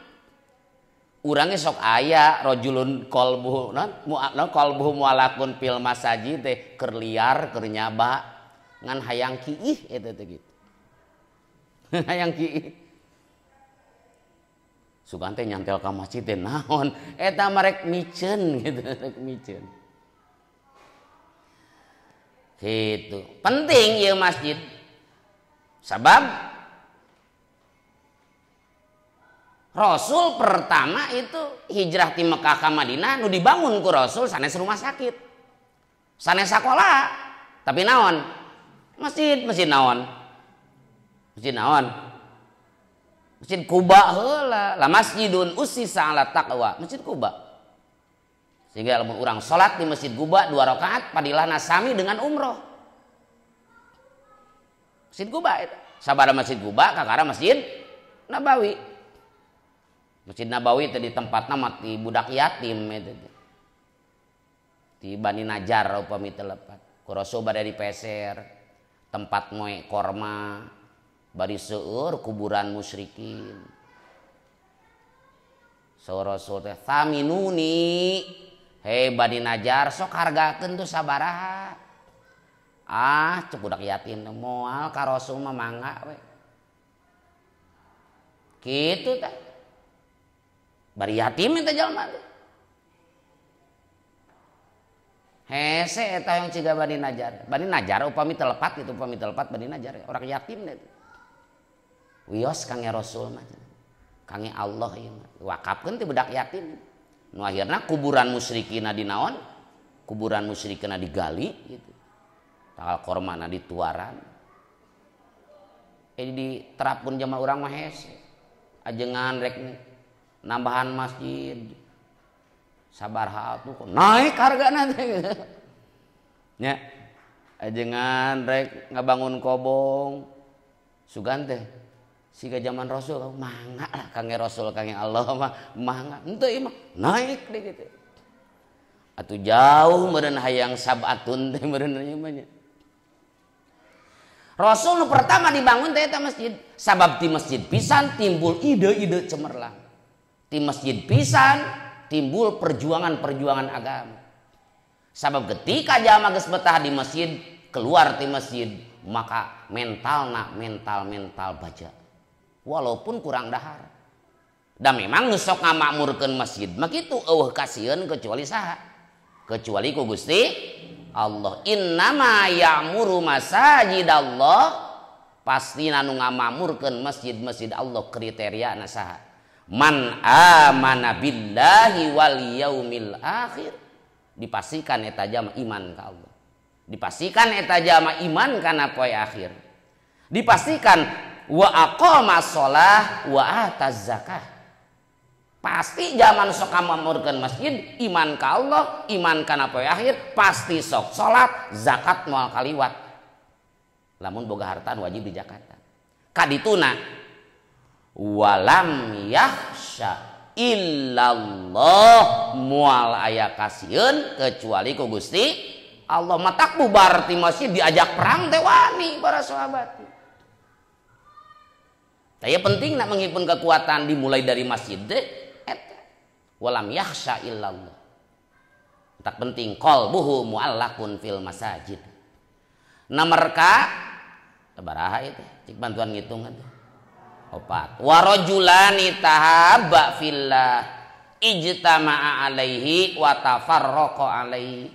Urangnya sok aya rojulun kolbuhu non kolbuhu mualakun fil masajid teh keur liar keur nyaba ngan hayang kiih eta teh gitu. Hayang kiih. Sugan teh nyantel ka masjid teh naon eta mah rek miceun gitu, rek miceun. Gitu. Penting ieu masjid. Sabab Rasul pertama itu hijrah di Mekah ke Madinah nu dibangun ku Rasul sanes rumah sakit. Sanes sakola, tapi naon? Masjid, masjid naon? Masjid naon? Masjid Quba heula, la masjidun ussisa ala taqwa, Masjid Quba. Sehingga lamun urang salat di Masjid Quba 2 rakaat padilahna sami dengan umroh. Masjid Quba eta. Sabada Masjid Quba kakara Masjid Nabawi. Masjid Nabawi tadi tempatna mah ti budak yatim eta teh. Ti Bani Najjar upami teu lepat. Ku Rasul bade dipeser tempat moe korma bari seueur kuburan musyrikin. So Rasul teh thaminuni, hei Bani Najjar sok hargakeun tuh sabaraha. Ah cek budak yatim teh moal ka Rasul mah mangga we. Kitu teh. Bari yatim eta jalma teh. Hese eta yang ciga Bani Najjar. Bani Najjar upami teu lepat gitu, upami teu lepat Bani Najjar orang yatim teh. Wios kange Rasul mah. Kange Allah ieu mah. Wakafkeun ti budak yatim. Nu akhirna kuburan musyrikina di naon? Kuburan musyrikina digali gitu. Tanggal kormana dituaran. Diterapkeun zaman urang mah hese. Ajengan rek nambahan masjid sabarha tuh naik hargana teh nya ajengan rek ngabangun kobong sugan teh siga zaman Rasul mangga lah kange Rasul kange Allah mah mangga henteu ieu mah naik deh gitu atuh jauh meureun hayang sabatun teh meureun ieu mah nya. Rasul nu pertama dibangun teh eta masjid sabab di masjid pisan timbul ide-ide cemerlang. Di masjid pisan timbul perjuangan-perjuangan agama. Sabab ketika jalma geus betah di masjid, keluar di masjid, maka mentalna mental-mental baja. Walaupun kurang dahar. Dan memang nu sok ngamakmurkeun masjid mah kitu eueuh kasieun kecuali saha? Kecuali ku Gusti Allah. Innama ya'muru masajidallah, pasti nu ngamakmurkeun masjid-masjid Allah kriteriana saha? Man amana billahi wal yaumil akhir. Dipastikan eta jalma iman ka Allah. Dipastikan eta jalma iman kana poe akhir. Dipastikan wa aqama shalah wa ataz zakah. Pasti zaman sok ngamakmurkeun masjid, iman ka Allah, iman kana poe akhir, pasti sok salat, zakat moal kaliwat. Lamun boga harta wajib di Jakarta. Kadituna walam yakhsha illallah, moal aya kasieun kecuali ku Gusti Allah. Matak bubar ti masjid diajak perang teh wani para sahabat. Saya penting nak menghimpun kekuatan dimulai dari masjid deh. Walam yakhsha illallah. Tak penting qalbuhu muallaqun fil masajid. Nomor ka sabaraha itu? Cik bantuan ngitung atuh. 4. Warajulani tahabba fillah ijtama'a alaihi wa tafarraqa alaihi.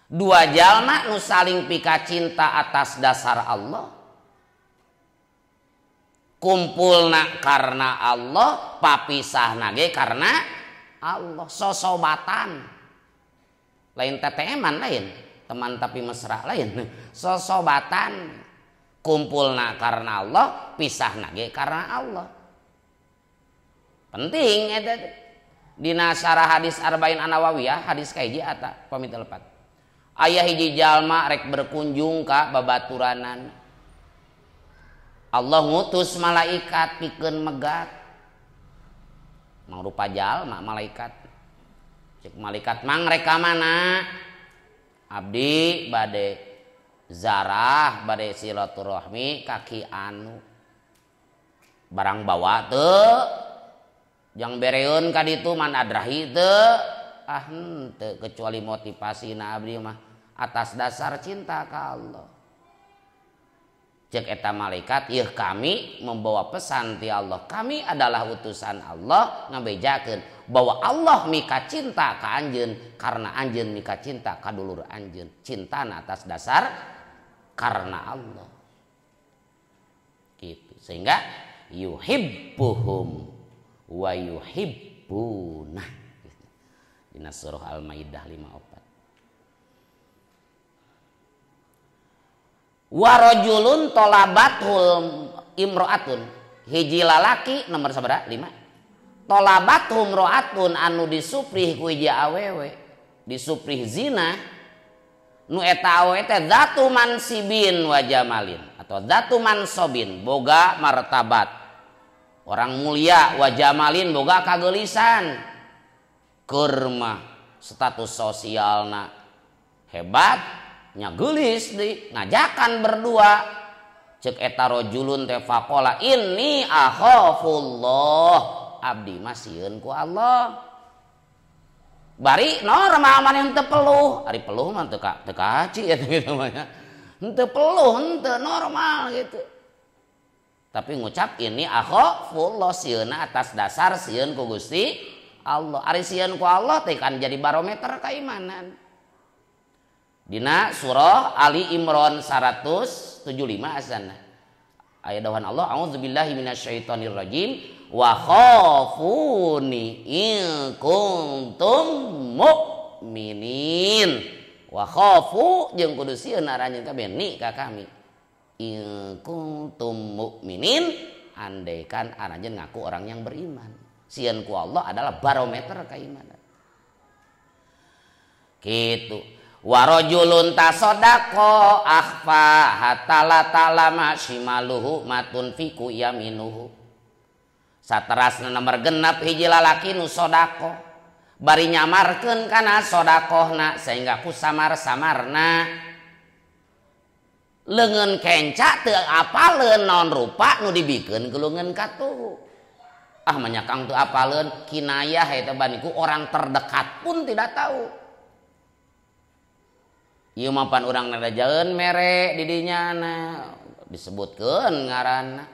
Dua jalma nu saling pika cinta atas dasar Allah. Kumpulna karena Allah, papisahna ge karena Allah. Sosobatan. Lain TTM-an lain, teman tapi mesra lain. Sosobatan. Kumpulna karena Allah, pisahna ge karena Allah. Penting eta. Dina syarah hadis Arba'in An-Nawawiyah, hadis kahiji eta pamit lepat. Aya hiji jalma rek berkunjung ka babaturanan. Allah ngutus malaikat pikeun megat. Mangrupa jalma malaikat. Cek malaikat mang rek ka mana? Abdi bade zarah, bade silaturahmi kaki anu. Barang bawa teu? Jang bereun ka ditu man adrahi teu? Ah henteu, kecuali motivasina abdi mah atas dasar cinta ka Allah. Cek eta malaikat, yeuh kami membawa pesan ti Allah. Kami adalah utusan Allah ngabejakeun bahwa Allah mika cinta ka anjeun karena anjeun mika cinta ka dulur anjeun. Cintana atas dasar karena Allah. Gitu. Sehingga yuhibbuhum wa yuhibbunah. Gitu. Dina surah Al-Maidah 54. Warajulun tolabathul imro'atun. Hiji lalaki nomor sabaraha? 5. Tolabathum ro'atun anu disuprih ku hiji awewe, disuprih zina. Nu eta awewe teh zatu mansibin wa jamalin atau zatu mansobin, boga martabat. Orang mulia wa jamalin boga kageulisan. Keur mah status sosialna hebat, nya geulis deui ngajakan berdua. Cek eta rajulun teh faqala inni akhafullah, abdi mah sieun ku Allah. Bari normal maneh henteu peluh, ari peluh mah teu kaci eta gitu mah nya. Henteu peluh, henteu normal gitu. Tapi ngucap ini akhafullah, sieunna atas dasar sieun ku Gusti Allah. Ari sieun ku Allah teh kan jadi barometer keimanan. Dina surah Ali Imran 175 asana. Ayat dawan Allah, a'udzubillahi minasyaitonir rajim wa khafuni in kuntum mu'minin. Wa khafu jeung kudu sieun aranjeun kabeh ni ka kami. In kuntum mu'minin, andaikan aranjeun ngaku orang yang beriman. Sieun ku Allah adalah barometer keimanan. Gitu. Warajulun tasodaqa akhfa hatta la ta'lama shimaluhu matun fiku yaminuhu. Saterasna nomor 6 hiji lalaki nu sedekah bari nyamarkeun kana sedekahna sehingga ku samar-samarna leungeun kenca teu apaleun naon rupa nu dibikeun ku leungeun katuhu. Ah manyakang teu apaleun kinayah eta baniku orang terdekat pun tidak tahu. Ieu mah pan urang nadajaeun mere di dinya na disebutkeun ngaranna.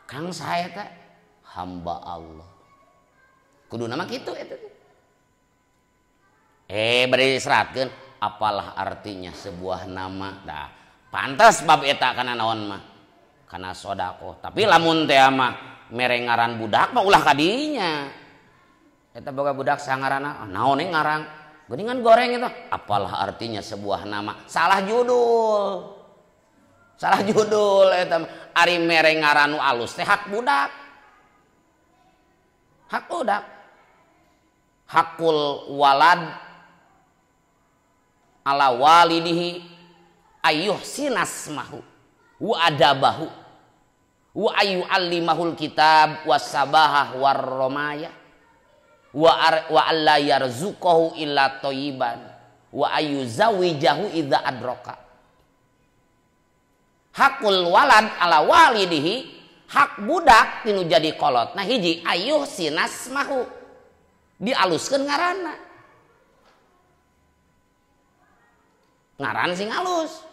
Kang saha eta? Hamba Allah. Kuduna mah kitu eta teh. Bari diseratkeun apalah artinya sebuah nama. Dah pantas bab eta kana naon mah? Kana sedekah. Tapi lamun teh mah mere ngaran budak mah ulah kadinya. Eta boga budak sangaranna, ah, naon we ngarang? Geuningan goreng eta. Apalah artinya sebuah nama? Salah judul. Salah judul eta mah. Ari mere ngaran nu alus teh hak budak. Hak budak. Hakul walad ala walidihi ayyuh sinasmahu wa adabahu wa ayu allimahul kitab wasabahah warromaya wa alla yarzuqahu illa thayyiban wa ayu zawijahu idza adraka. Hakul walad ala walidihi, hak budak tinu jadi kolot. Nah hiji ayuh sinasmahu, dialuskeun ngaranna. Ngaran sing alus.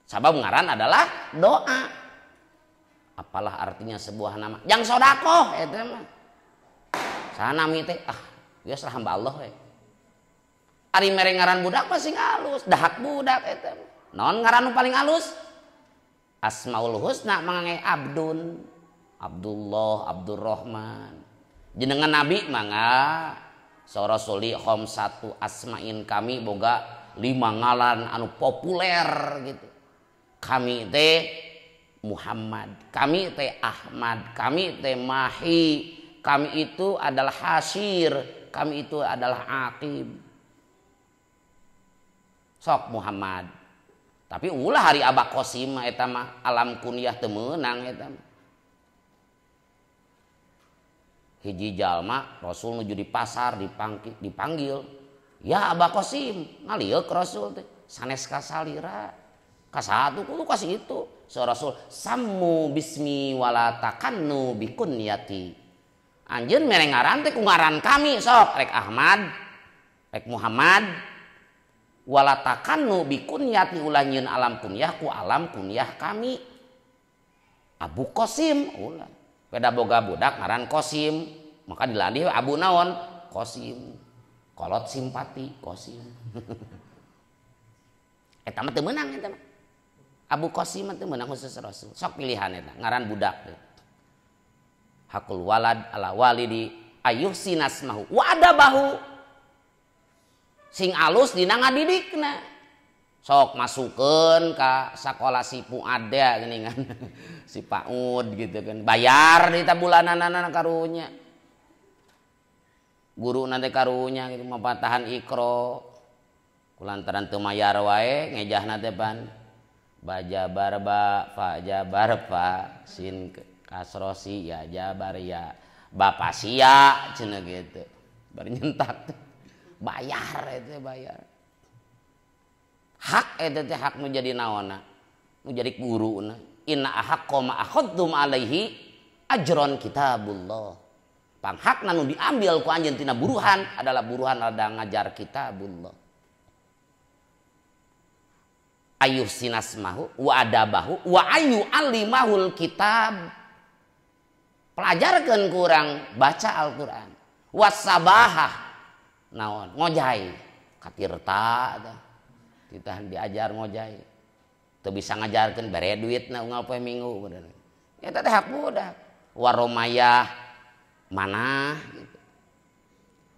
Sabab ngaran adalah doa. Apalah artinya sebuah nama? Jang sodakoh eta mah. Sanami teh ah geus lah hamba Allah we. Ari mere ngaran budak mah sing alus, dahak budak eta mah. Naon ngaran nu paling alus? Asmaul Husna mangange Abdun, Abdullah, Abdurrahman. Jenengan Nabi mangga sorosuli khamsatu asmain, kami boga 5 ngaran anu populer gitu. Kami teh Muhammad, kami teh Ahmad, kami teh Mahi, kami itu adalah Hasir, kami itu adalah Aqib. Sok Muhammad. Tapi ulah hari Abah Qasim eta mah alam kunyah teu meunang eta mah. Hiji jalma Rasul nuju di pasar dipanggil. Ya Abah Qasim, ngalieuk Rasul teh sanes kasalira. Kasatu kudu kasih itu. So Rasul sammu bismi wala takannu bikunyati. Anjeun mere ngaran teh ku ngaran kami sok rek Ahmad, rek Muhammad. Wala takannu bikunyati, ulah nyieun alam kunyah ku alam kunyah kami. Abu Qasim ulah. Beda boga budak ngaran Qasim, maka dilandih Abu naon? Qasim. Kolot simpati Qasim. Eta mah teu meunang eta mah. Abu Qasim mah teu meunang khusus Rasul. Sok pilihan eta ngaran budak teh. Hakul walad ala walidi ayyuhsinasmahu wa adabahu. Sing alus dina ngadidikna. Sok masukkeun ka sakola si Fuad ya geuningan. Si Paud gitu kan. Bayar di bulananana karunya. Guru nanti karunya gitu mapatahan ikro. Kulantaran teu mayar wae ngejahna teh pan. Baja barba fa jabar fa sin kasrosi ya jabar ya bapak sia cenah gitu. Bari nyentak bayar itu bayar. Hak eta teh hak nu jadi naonna? Nu jadi guruna. Inna ahaqqa ma akhadtum alaihi ajron kitabullah. Panghakna nu diambil ku anjeun tina buruhan adalah buruhan ada ngajar kitabullah. Ayuh sinasmahu wa adabahu wa ayu alimahul kitab. Pelajarkeun kurang baca Al-Qur'an. Wasabahah naon ngojai katirta tah. Kita diajar ngojai. Teu bisa ngajarkeun bere duitna unggal poe minggu bener. Eta teh hak budak. Waromayah mana gitu.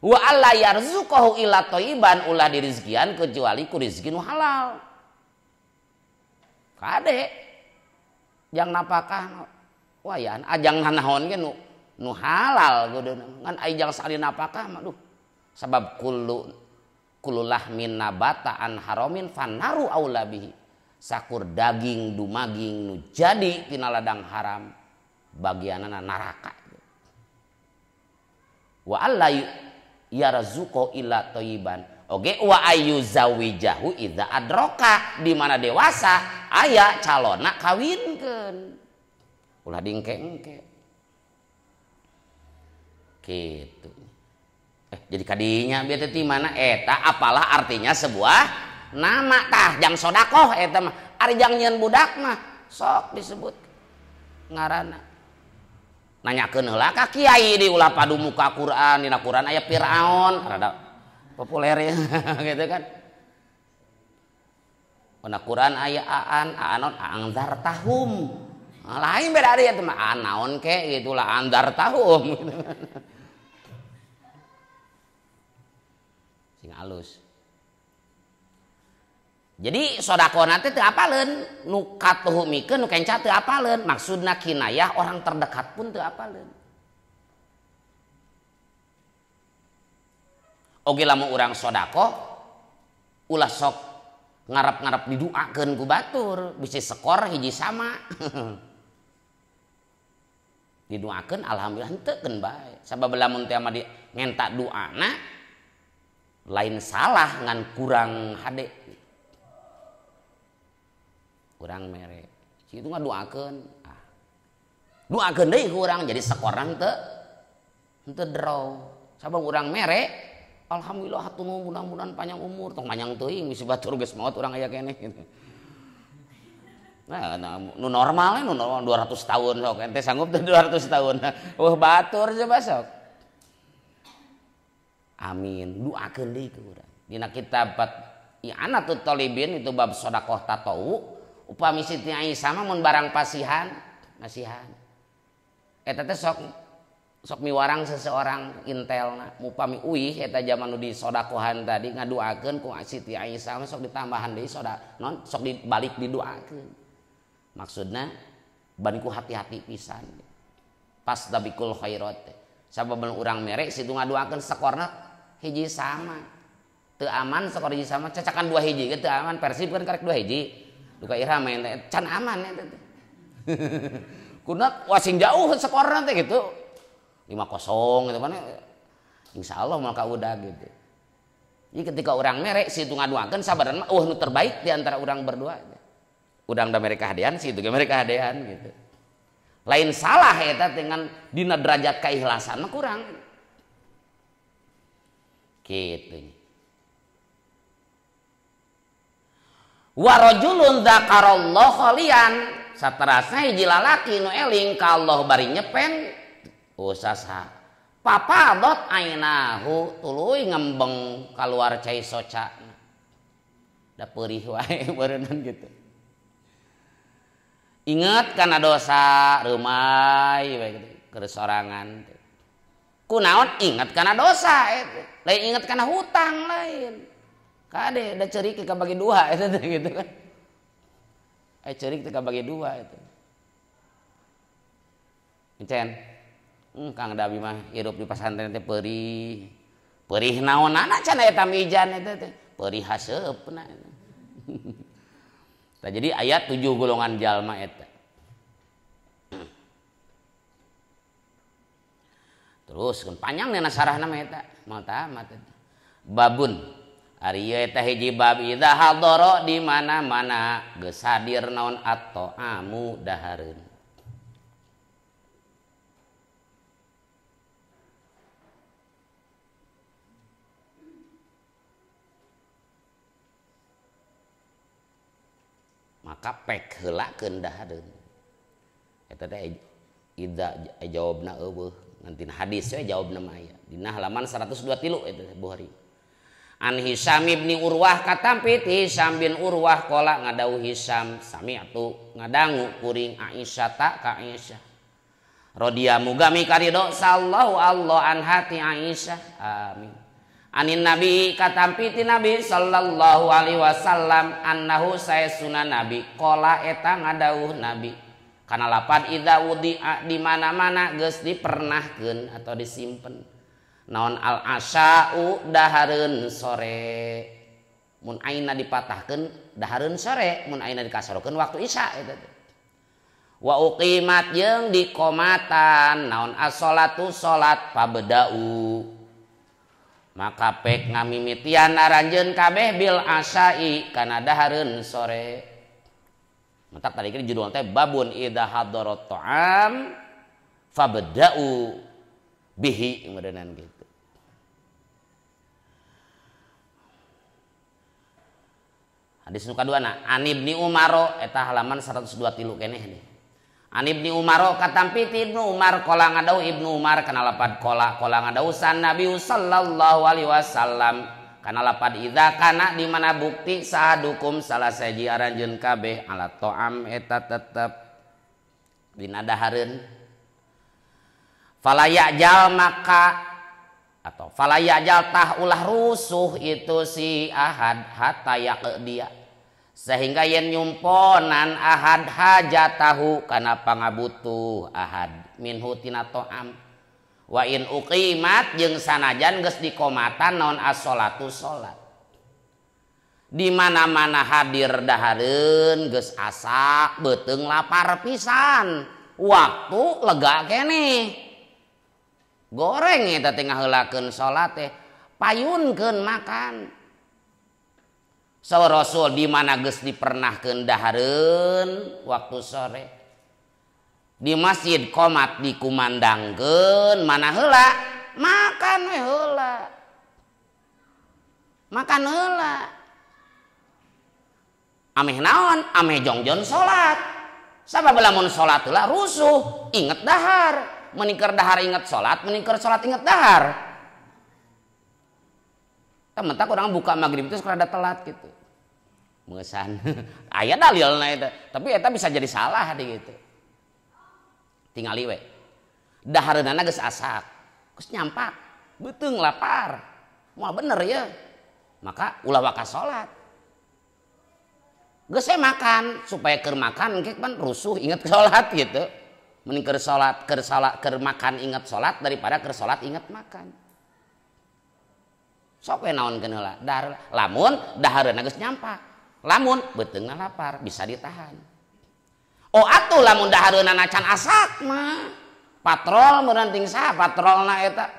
Wa alla yarzuqahu illa thayyiban, ulah dirizkian kecuali ku rezeki nu halal. Kade jang napakah wayan ajang nanaon ge nu halal kuduna. Ngan ai jang sakali napakah mah duh. Sabab kullu lahmin nabata an haramin fannaru aula bihi. Sakur daging dumaging nu jadi tina ladang haram bagianana neraka. Wa alla yarzuqu illa thayyiban. Oge wa ayu zawijahu idza adroka, di mana dewasa aya calonna kawinkeun. Ulah dingke-engke. Kitu. Jadi kadinya bieu teh ti mana eta apalah artinya sebuah nama tah jang sodakoh eta mah ari jang nyieun budak mah sok disebut ngaranna. Nanyakeun heula ka kiai di ulah padu muka Quran dina Quran aya Firaun rada populer ya gitu kan. Dina Quran aya aan aanon angzar tahum. Lain beda ari eta mah aan naon ke gitu lah anzar tahum gitu. Sing alus. Jadi sodakona teh teu apaleun, nu katuhumikeun nu kenca teu apaleun, maksudna kinayah orang terdekat pun teu apaleun. Oge lamun urang sodakoh ulah sok ngarep-ngarep diduakeun ku batur, bisi skor hiji sama. Diduakeun alhamdulillah henteu keun bae. Sabab lamun teh mah di ngenta duana lain salah ngan kurang hade. Kurang mere. Situ ngaduakeun. Ah. Duakeun deui ku urang jadi sekorang teu henteu draw. Sabab urang mere alhamdulillah hatur nuhun mudah-mudahan panjang umur, tong panjang teuing bisi batur geus maot urang aya keneh gitu. Nah, nu normalnya nu normal 200 tahun sok ente sanggup teu 200 tahun. Wah batur coba sok. Amin, duakeun deui ku urang. Dina kitab I'anatut Thalibin itu bab sedekah tatawu, upami Siti Aisyah mah mun barang pasihan, masihan. Eta teh sok sok miwarang seseorang intelna, upami uih eta zaman nu disodakohan tadi ngaduakeun ku Siti Aisyah mah sok ditambahan deui soda, non sok dibalik diduakeun. Maksudna ban ku hati-hati pisan. Pas dabikul khairat. Sabab urang mere situ ngaduakeun skorna hiji sama. Teu aman skor hiji sama, cacakan dua hiji ge teu aman. Persib kan karek dua hiji. Duka ira main teh can aman eta teh. Kuna wasing jauh skorna teh gitu. 5-0 gitu kan. Insyaallah moal ka udag gitu. Jadi ketika urang mere situ ngaduakeun sabaran mah eueuh nu terbaik di antara urang berdua. Urang da mere kahadean situ ge mere kahadean gitu. Lain salah eta dengan dina derajat keikhlasan mah kurang. Gitu. Wa rajulun dzakarallah khalian saterasna hiji lalaki nu eling ka Allah bari nyepen usasa papadot ainahu tuluy ngembeng kaluar cai soca da peurih wae beureunan gitu. Ingat kana dosa reumai we gitu keur sorangan. Kunaon ingat kana dosa eta lain ingat kana hutang lain. Kade da ceurik ka bagi dua eta teh gitu kan. Ceurik teh bagi dua eta. Encen. Kang Dabi mah hirup di pasantren teh peurih. Peurih naonana can eta mijan eta teh. Peurih haseupna. Tah jadi ayat 7 golongan jalma eta. Terus kan panjang dina sarahna mah eta, moal tamat eta. Babun ari ieu eta hiji bab idza hadara di mana-mana geus hadir naon at-ta'amu dahareun. Maka pek heulakeun dahareun. Eta teh idza jawabna eueuh nganti hadis we jawabna mah aya. Dina halaman 123 eta Bukhari. An Hisam ibni Urwah katampi ti Hisam bin Urwah qala ngadau Hisam sami'tu ngadangu kuring Aisyah ta ka Aisyah radhiya muga mikaridho sallallahu Allah an hati Aisyah amin. Anin Nabi katampi ti Nabi sallallahu alaihi wasallam annahu saesuna Nabi qala eta ngadauh Nabi kana lapan idza wudi'a di mana-mana geus dipernahkeun atau disimpen naon al asya'u dahareun sore mun aina dipatahkeun dahareun sore mun aina dikasarokeun waktu isya eta teh wa uqimat jeung dikomatan naon as-sholatu salat pabedau maka pek ngamimitian aranjeun kabeh bil asya'i kana dahareun sore. Mentak tadi kan judul teh babun idza hadarat ta'am fabda'u bihi meureunan gitu. Hadis nu kaduana An Ibni Umar eta halaman 123 keneh nih. An Ibni Umar katampi ti Ibnu Umar qala ngadau Ibnu Umar kana lapad qala qala ngadausan Nabi sallallahu alaihi wasallam kana lapad idza kana di mana bukti sahadukum salah saji aranjeun kabeh ala ta'am eta tetep dina dahareun fala ya'jal maka atau fala ya'jal tah ulah rusuh itu si ahad hatta yaqdiya sehingga yen nyumponan ahad hajatahu kana pangabutuh ahad minhu tina ta'am wa in uqimat jeung sanajan geus dikomatan naon as-sholatu salat di mana-mana hadir dahareun geus asak beuteung lapar pisan waktu lega keneh goreng eta teh ngaheulakeun salat teh payunkeun makan. So Rasul di mana geus dipernahkeun dahareun waktu sore di masjid qomat dikumandangkeun mana heula makan we heula makan heula ameh naon ameh jongjon salat sabab lamun salat heula rusuh inget dahar mending keur dahar inget salat mending keur salat inget dahar. Temen-temen orang buka maghrib itu rada telat gitu. Mengesan. Aya dalilna eta, tapi eta bisa jadi salah di gitu. Tingali we. Dahareunana geus asak, geus nyampak, beuteung lapar. Moal bener ya. Maka ulah waka salat. Geus we makan supaya keur makan engke pan rusuh inget salat gitu. Mending keur salat, keur makan inget salat daripada keur salat inget makan. Sok we naonkeun heula dahar lamun dahareunna geus nyampak lamun beuteungna lapar bisa ditahan. Oh atuh lamun dahareunna can asak mah patrol meureun ting saha patrolna eta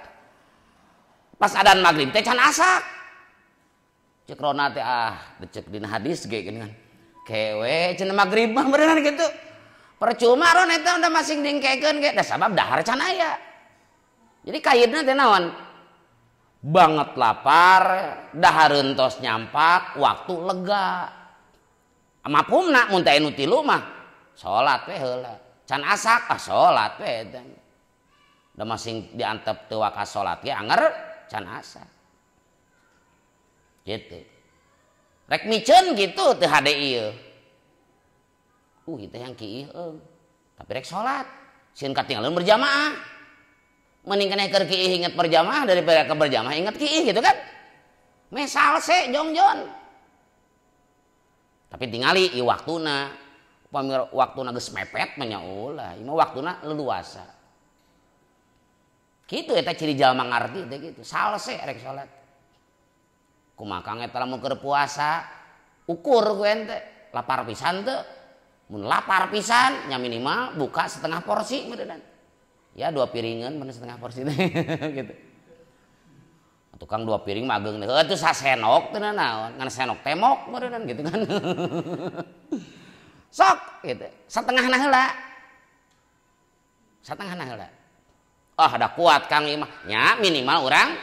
pas adan magrib teh can asak ceuk rona teh ah becek dina hadis ge geuningan kewe cenah magrib mah meureun kitu percuma ron eta udah masing dingkekeun ge da sabab dahar can aya. Jadi kaidna teh naon banget lapar, dahareun tos nyampak, waktu lega. Mafhumna mun teh anu tilu mah salat we heula. Can asak ah salat we eta. Da masing diantep teu waka salat ge anger can asak. Gitu. Rek miceun kitu teu hade ieu. Ieu teh yang kieu eung. Tapi rek salat, sieun katinggalin berjamaah. Mending kena keur kiih inget berjamaah daripada ke berjamaah inget kiih gitu kan. Mesal se jongjon. Tapi tingali ieu waktuna. Upami waktuna geus mepet mah nya ulah, ieu mah waktuna leluasa. Kitu eta ciri jalma ngarti teh kitu. Salse rek salat. Kumaha kang eta lamun keur puasa ukur ku ente lapar pisan teu. Mun lapar pisan nya minimal buka setengah porsi meureunna. Ya 2 piringan mana setengah porsi gitu. Tukang 2 piring mah ageung heuh atuh sasenok teu naon, ngan senok temok meureunna gitu kan. Sok gitu. Satengahna heula. Satengahna heula. Ah da kuat Kang ieu mah. Nya minimal urang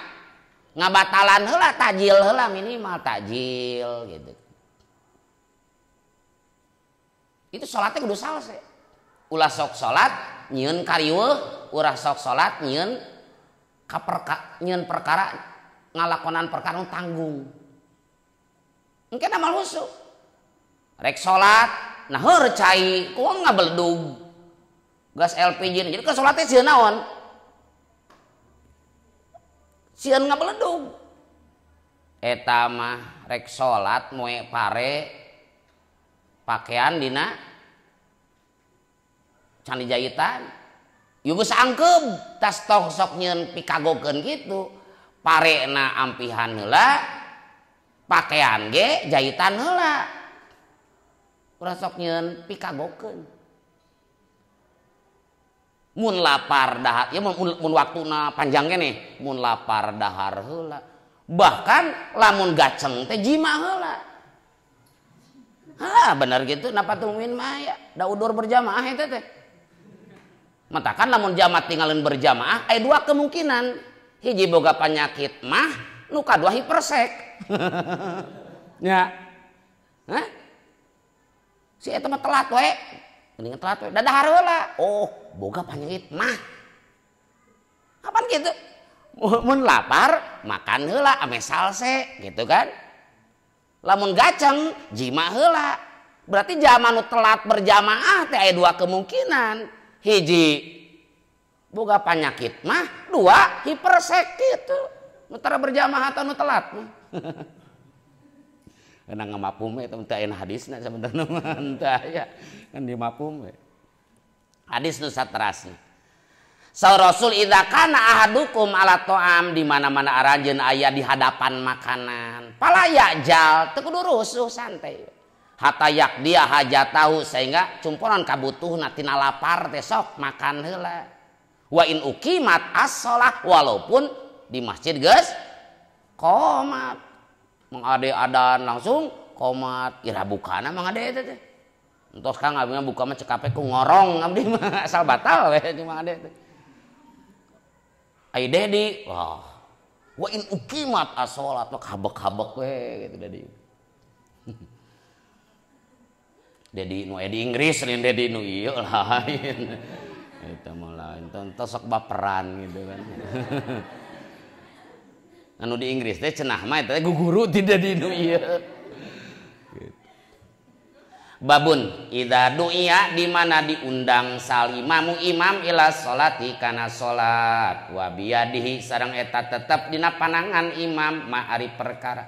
ngabatalan heula tajil heula minimal tajil gitu. Itu salatnya kudu salse. Ulah sok salat nyieun kariweuh, ulah sok salat nyieun nyieun perkara ngalakonan perkara nu tanggung. Engke amal husu. Rek salat nah heur cai kumaha ngabeledug. Gas LPG jadi ke salat teh sieun naon? Sieun ngabeledug. Eta mah rek salat moe pare pakaian dina candi jahitan ieu geus angkeub tas tong sok nyieun pikagokeun kitu parena ampihan heula pakaian ge jahitan heula ulah sok nyieun pikagokeun mun lapar dahar ya mun waktuna panjang keneh mun lapar dahar heula bahkan lamun gaceng teh jima heula. Ha bener gitu napa tungguin mah ya da udur berjamaah eta teh. Matakan lamun jamaah tinggalin berjamaah aya dua kemungkinan. Hiji boga penyakit mah nu kadua hipersek. Ya. Hah? Si eta mah telat we. Mendingan telat we. Dadahar heula. Oh, boga panyakit mah. Kapan gitu? Mun lapar makan heula ame salse gitu kan. Lamun gaceng jima heula. Berarti zaman nu telat berjamaah teh aya dua kemungkinan. Hiji boga panyakit mah, dua hipersek gitu. Nu tara berjamaah atau nu telat mah. Karena ngamapum eta teh aya hadisna sabenerna mah teu aya. Kan di mapum we. Hadis nu saterasna. Sa Rasul idza kana ahadukum ala ta'am, di mana-mana aranjeun aya di hadapan makanan. Pala ya'jal teu kudu rusuh santai. Hatta dia hajatahu sehingga cumponan kabutuhna tina lapar teh sok makan heula. Wa in uqimat as-shalah, walaupun di masjid geus qomat. Mang Ade adan langsung qomat, ira bukana Mang Ade teh. Entos Kang abdi mah buka mah cekape ku ngorong abdi mah asal batal we di Mang Ade teh. Ai Dedi, wah. Wa in uqimat as-shalat mah habek-habek we gitu Dedi. Dedi nu aya di Inggris lain Dedi nu ieu lain. Eta mah lain, entos sok baperan gitu kan. Anu di Inggris teh cenah mah eta teh guguru ti Dedi nu ieu. Gitu. Babun idza du'iya, di mana diundang salimamu imam ila sholati kana salat wa biyadihi sareng eta tetep dina panangan imam ma ari perkara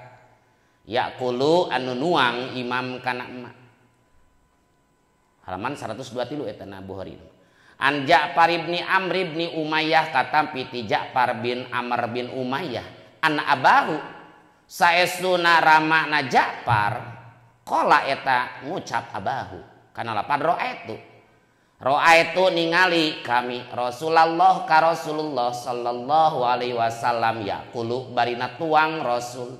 yaqulu anu nuang imam kana ma. Halaman 123 eta na Bukhari. An Ja'far ibni Amr ibni Umayyah katampi ti Ja'far bin Amr bin Umayyah an abahu saestuna ramana Ja'far qala eta ngucap abahu kana lapan ra'aitu ra'aitu ningali kami Rasulullah ka Rasulullah sallallahu alaihi wasallam yaqulu barina tuang Rasul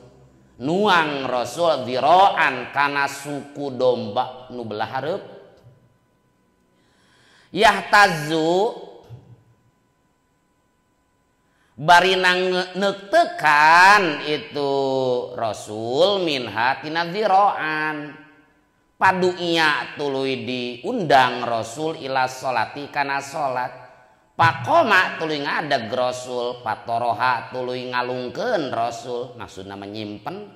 nuang Rasul diraan kana suku domba nu belah hareup yahtazu barina neuktekan itu Rasul minha tina dziraan padu'ia tuluy diundang Rasul ila sholati kana salat pakoma tuluy ngadeg Rasul patoroha tuluy ngalungkeun Rasul maksudna menyimpen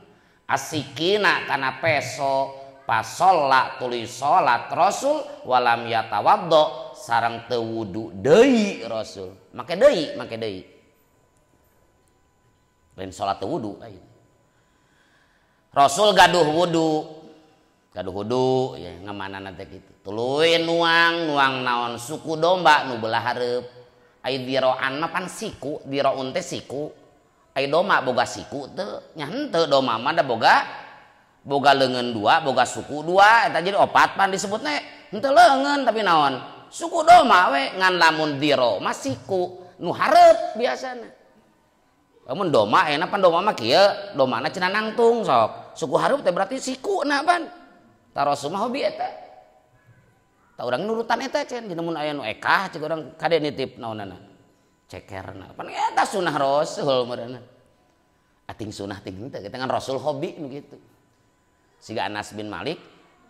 asikina kana peso pasolla tuluy salat Rasul walam yatawaddo sareng teu wudu deui Rasul make deui lain salat teu wudu lain. Rasul gaduh wudu ya ngamanana teh kitu tuluy nuang naon suku domba nu belah hareup ai diroan mah pan siku diroun teh siku ai domba boga siku teu nya henteu domba mah da boga leungeun dua boga suku dua eta jadi opat pan disebutna henteu leungeun tapi naon suku domba we ngan lamun diro mah siku nu hareup biasana. Lamun doma enak pan doma mah kieu, domana cenah nangtung sok. Suku hareup teh berarti sikuna pan. Tah Rasul mah hobi eta. Tah urang nurutan eta cen, mun aya nu ekah cek urang kade nitip naonana. Cekerna. Pan eta sunah Rasul meureunna. Ating sunah ting henteu kita kan Rasul hobi nu kitu. Siga Anas bin Malik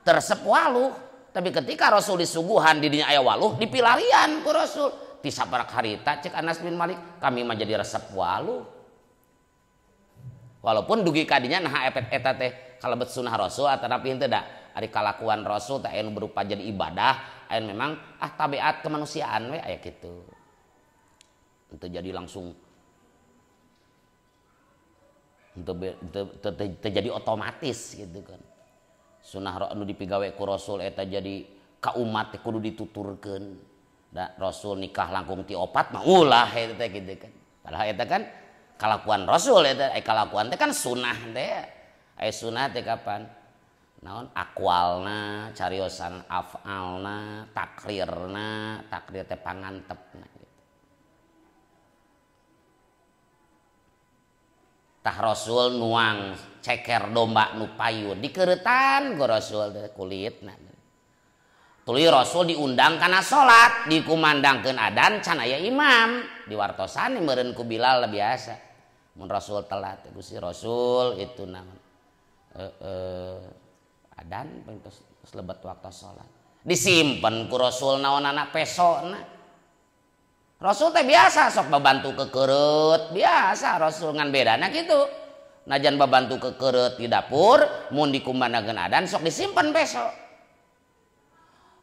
teresep waluh, tapi ketika Rasul disuguhan di dinya aya waluh dipilarian ku Rasul. Ti sabarak harita cek Anas bin Malik, kami mah jadi resep waluh. Walaupun dugi kadinya nah epet eta teh kalebet sunah Rasul atanapi henteu da ari kalakuan Rasul teh anu berupa jadi ibadah aya memang tabiat kemanusiaan we aya kitu. Henteu jadi langsung henteu jadi otomatis gitu kan. Sunah anu dipigawe ku Rasul eta jadi ka umat teh kudu dituturkeun. Da Rasul nikah langkung ti opat mah ulah eta teh kitu kan. Padahal eta kan kalakuan Rasul eta kalakuan teh kan sunah teh. Aya sunah teh kapan? Naon akwalna, cariosan afalna, takrirna, takrir teh pangantepna gitu. Tah Rasul nuang ceker domba nu payun dikeureutan ku Rasul teh kulitna. Tuluy Rasul diundang kana salat, dikumandangkeun adan can aya imam, diwartosan meureun ku Bilal biasa. Mun Rasul telat Gusti Rasul itu naon Adan terus lebet waktu salat. Disimpen ku Rasul naonana pesona. Rasul teh biasa sok babantu kekereut, biasa Rasul ngan bedana kitu. Najan babantu kekereut di dapur, mun dikumandangkeun adan sok disimpen peso.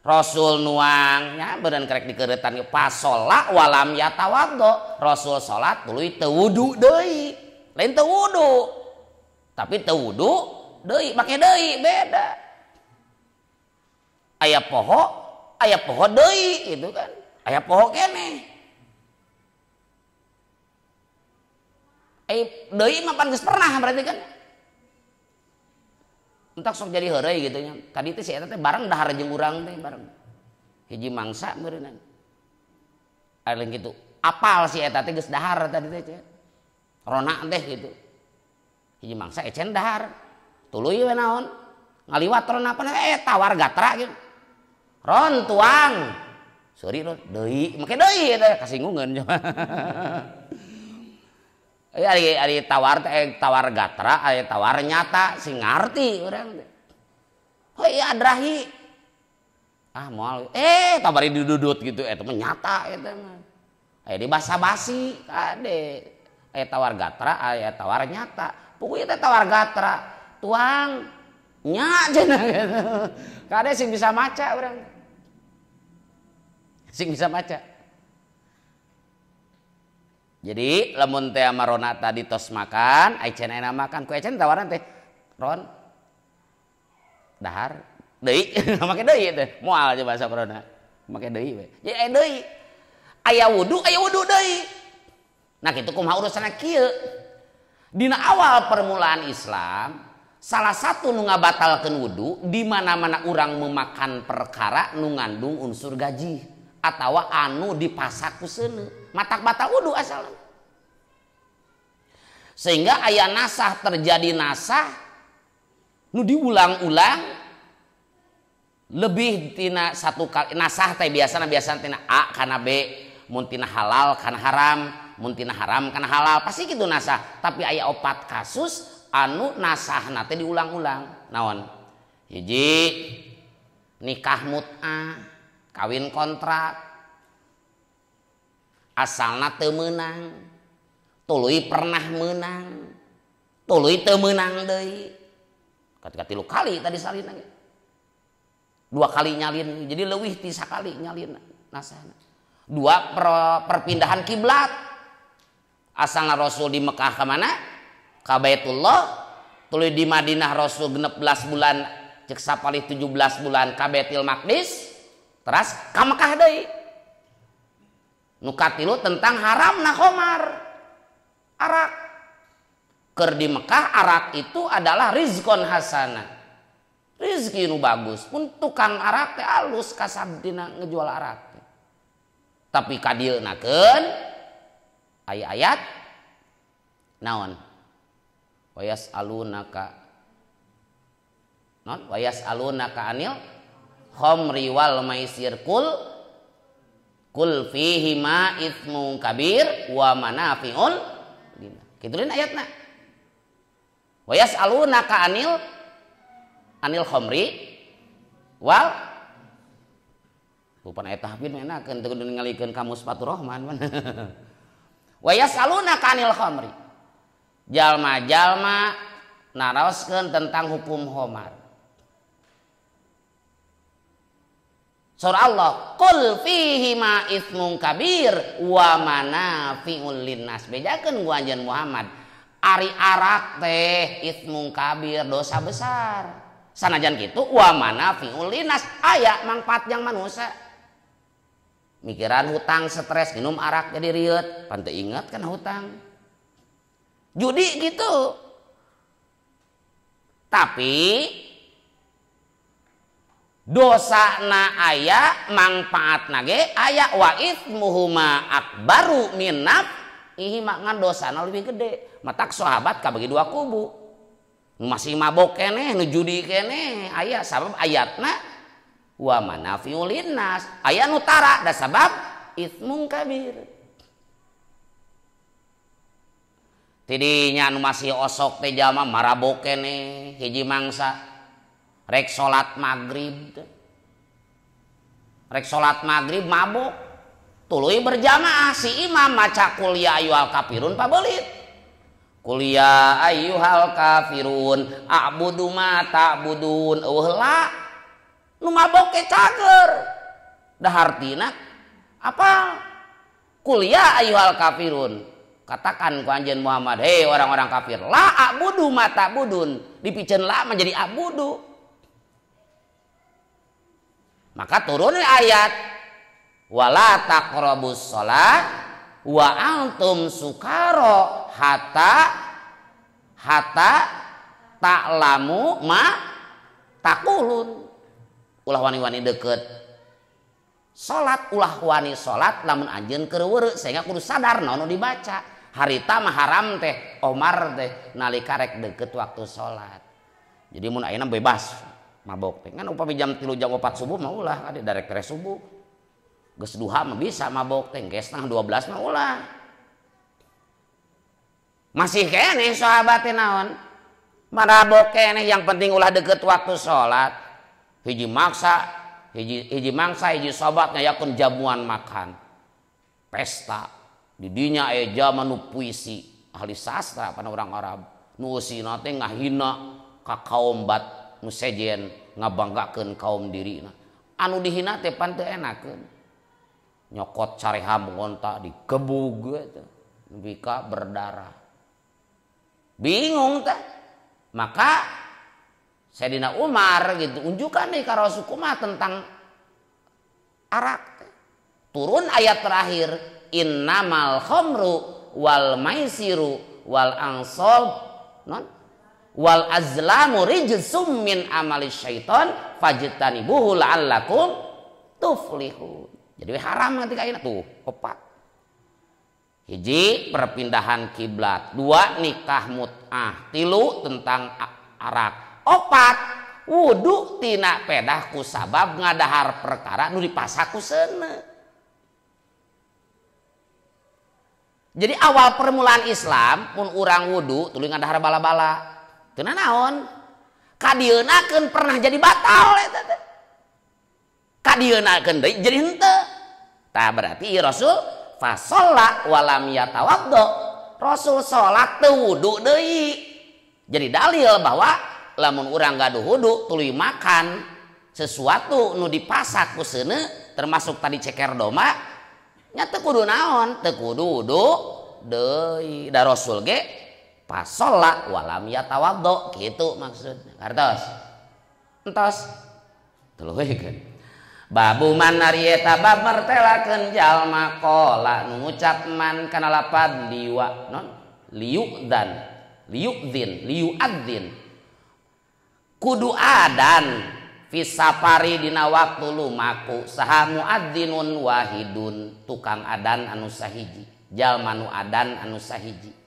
Rasul nuang nya beureun kerek dikeureutan pasola walam yatawaddo. Rasul salat tuluy teu wudu deui. Lain teu wudu. Tapi teu wudu deui, make deui beda. Aya poho deui gitu kan. Aya poho keneh. Deui mah pan geus pernah berarti kan. Entak sok jadi heureuy gitu nya. Tadi teh si eta teh bareng dahar jeung urang teh bareng. Hiji mangsa meureunnan. Aya kitu. Apal si eta teh geus dahar tadi teh. Rona teh gitu. Hiji mangsa ecen dahar. Tuluy we naon? Ngaliwat rona pan tawar gatra gitu. Ron tuang. Seuri ron deui, make deui eta kasinggungeun. Ari tawar teh tawar gatra, ari tawar nyata, sing ngarti urang teh. Oh iya adrahi. Ah moal tabari didudut gitu eta mah nyata eta mah. Aya di basa-basi kade. Aya tawar gatra, aya tawar nyata. Pokoknya teh tawar gatra, tuang nya cenah gitu. Kade sing bisa maca urang. Sing bisa maca. Jadi lamun teh marona tadi tos makan, ecen enak makan, ku ecen tawaran teh ron dahar deui, make deui teh, moal aja bahasa corona, make deui we. Jadi deui. Aya wudu deui. Nah kitu kumaha urusanna kieu. Dina awal permulaan Islam, salah satu nu ngabatalkeun wudu di mana-mana urang memakan perkara nu ngandung unsur gaji atawa anu dipasak ku seuneu. Matak batal wudu asalna. Sehingga aya nasah terjadi nasah nu diulang-ulang lebih tina satu kali. Nasah teh biasana tina A kana B, mun tina halal kana haram, mun tina haram kana halal, pasti kitu nasah. Tapi aya opat kasus anu nasahna teh diulang-ulang. Naon? Hiji, nikah mut'ah, kawin kontrak. Asalna teu meunang, tuluy pernah meunang, tuluy teu meunang deui. Ketika 3 kali tadi salin ge. 2 kali nyalin, jadi leuwih ti sakali nyalin nasahna. 2 perpindahan kiblat. Asalna Rasul di Mekah ka mana? Ka Baitullah, tuluy di Madinah Rasul 16 bulan, cek sapalih 17 bulan ka Baitul Maqdis, teras ka Mekah deui. Nu katilu tentang haramna khomar, arak. Keur di Mekah arak itu adalah rizkon hasanah, rizki nu bagus. Pun tukang arak teh alus kasab dina ngejual arak teh. Tapi kadienakeun aya ayat naon? Wayas alunaka non wayas alunaka anil khamri wal maisir kul kul fihi ma itsmun kabir wa manafi'un lin. Kitu lain ayatna. Wa yas'alunaka anil khamri wal lupa ayat tahfidz enakeun teu kudu ningalikeun kamus Fathur Rahman. Wa yas'alunaka anil khamri. Jalma-jalma naroskeun tentang hukum khomar. Surah Allah, qul fihi ma itsmun kabir wa manafi'ul linnas. Bejakeun ku anjeun Muhammad, ari arak teh itsmun kabir, dosa besar. Sanajan kitu wa manafi'ul linnas, aya mangfaat jang manusia. Mikiran hutang stres minum arak jadi rieut, pan teu inget kana hutang. Judi gitu. Tapi dosa na aya mangfaat nage aya wa itsmuhuma akbaru min naf'ihi, ngan dosana lebih gede. Matak sahabat kabagi 2 kubu. Masih mabok keneh, nu judi keneh aya sabab ayatna wa manafi'ul linnas. Aya nu tara da sabab itsmun kabir. Tidinya nu masih osok teh jalma marabok keneh hiji mangsa. Rek salat maghrib. Rek salat maghrib mabok. Tuluy berjamaah si imam maca qul ya ayyuhal kafirun pabelit. Qul ya ayyuhal kafirun a'budu ma ta'budun. Eueuh la nu mabok ke cager. Da hartina apa? Qul ya ayyuhal kafirun. Katakan ku anjeun Muhammad, hei orang-orang kafir, la a'budu ma ta'budun. Dipiceun la menjadi a'budu. Maka turun ayat wala taqrabus shalah wa antum sukara hatta hatta ta'lamu ma taqulun. Ulah wani-wani deket salat, ulah wani salat lamun anjeun keur weureu sehingga kudu sadar naon nu dibaca. Harita mah haram teh Omar teh nalika rek deket waktu salat. Jadi mun ayeuna bebas mabok teh kan upami jam 3 jam 4 subuh mah ulah ade darek tere subuh. Geus duha mah bisa mabok teh geus 11:30 mah ulah. Masih keneh sahabat teh naon? Mabok keneh yang penting ulah deket waktu salat. Hiji maksa, hiji mangsa, hiji sobat ngayakeun jamuan makan. Pesta. Di dinya aya zaman nu puisi, ahli sastra pana urang Arab. Nu eusina teh ngahina ka kaum bat nu sejen ngabanggakeun kaum dirina. Anu dihina teh pan teu enakeun. Nyokot careha monta digebug eta. Nepi ka berdarah. Bingung teh. Maka Sayyidina Umar gitu unjukkan nih ka Rasul kumaha tentang arak. Turun ayat terakhir innamal khamru wal maisiru wal ansab non wal azlamu rijsum min amali syaiton fajtanibuhu la'allakum tuflihun. Jadi haram ketika ini tuh opat. Hiji perpindahan kiblat, dua nikah mut'ah, tilu tentang arak, opat wudu tina pedah ku sabab ngadahar perkara nu dipasak ku seuneu. Jadi awal permulaan Islam mun urang wudu tuluy ngadahar bala-bala. Teu nanaon? Kadieunakeun pernah jadi batal eta teh. Kadieunakeun deui jadi henteu. Tah berarti ieu Rasul fasholla walam yatawaddo. Rasul salat teu wudu deui. Jadi dalil bahwa lamun urang gaduh wudu tuluy makan sesuatu nu dipasak ku seuneu termasuk tadi ceker domba nya teu kudu naon, teu kudu wudu deui. Da Rasul ge fasholla walam yatawaddo kitu maksudna. Kartos. Entos. Tuluy babu man ari eta bab martelakeun jalma qala nu ngucap man kana lapad liwa non liudzan liudzin liuadzin kudu adan fi safari dina waktu lumaku saha muadzinun wahidun tukang adan anu sahiji jalma nu adan anu sahiji.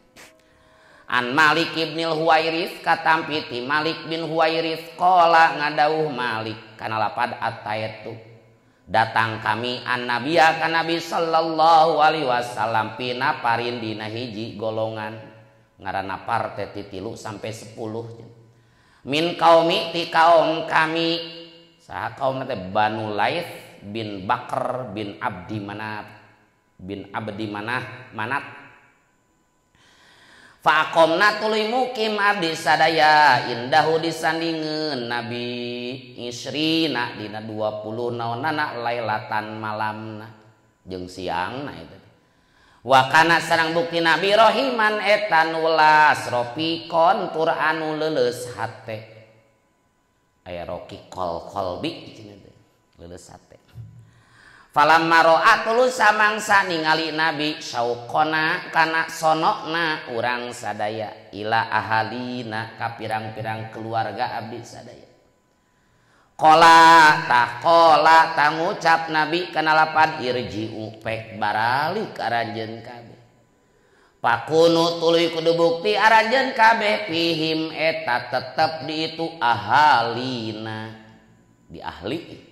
An Malik ibnil Huwairits katampi ti Malik bin Huwairits qala ngadauh Malik kana lapad ataitu datang kami an nabiya ka nabi sallallahu alaihi wasallam pina parin dina hiji golongan ngaranna parte ti 3 sampai 10 min kaumi ti kaum kami saha kaum teh Banu Laits bin Bakr bin Abdi Manaf bin Abdi Manah Manat. Faqomna tuluy mukim abdi sadaya indahu disandingeun Nabi isrina dina 20 naonana lailatan malamna jeung siangna eta. Wa kana sareng bukti Nabi rohiman eta nulas rofiqon tur anu leuleus hate. Aya roqiqol qalbi cenah teh leuleus hate. Falamma ra'a tulus samangsa ningali Nabi syauqona kana sonokna urang sadaya ila ahalina ka pirang-pirang keluarga abdi sadaya. Qala taqala tangucap Nabi kana lapad irji'u pek baralik aranjeun kabeh. Pakunu tuluy kudu bukti aranjeun kabeh fihim eta tetep di itu ahalina di ahli.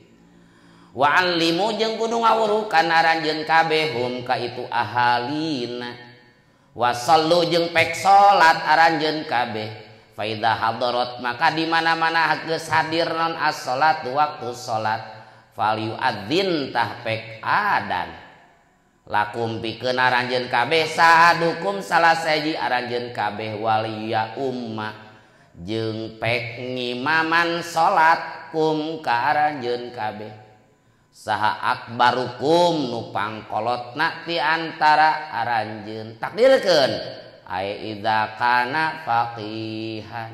Wa allimu jeung kudu ngawurukan aranjeun kabeh hum ka itu ahalina. Wa sallu jeung pek salat aranjeun kabeh. Faida hadarat maka di mana-mana geus hadir non as-salat waktu salat fal yu'adzin tah pek adan lakum pikeun aranjeun kabeh sahadukum salah sahiji aranjeun kabeh waliya umma jeung pek ngimaman salat kum ka aranjeun kabeh saha akbarukum nu pangkolotna ti antara aranjeun takdirkeun ai idza kana faqihan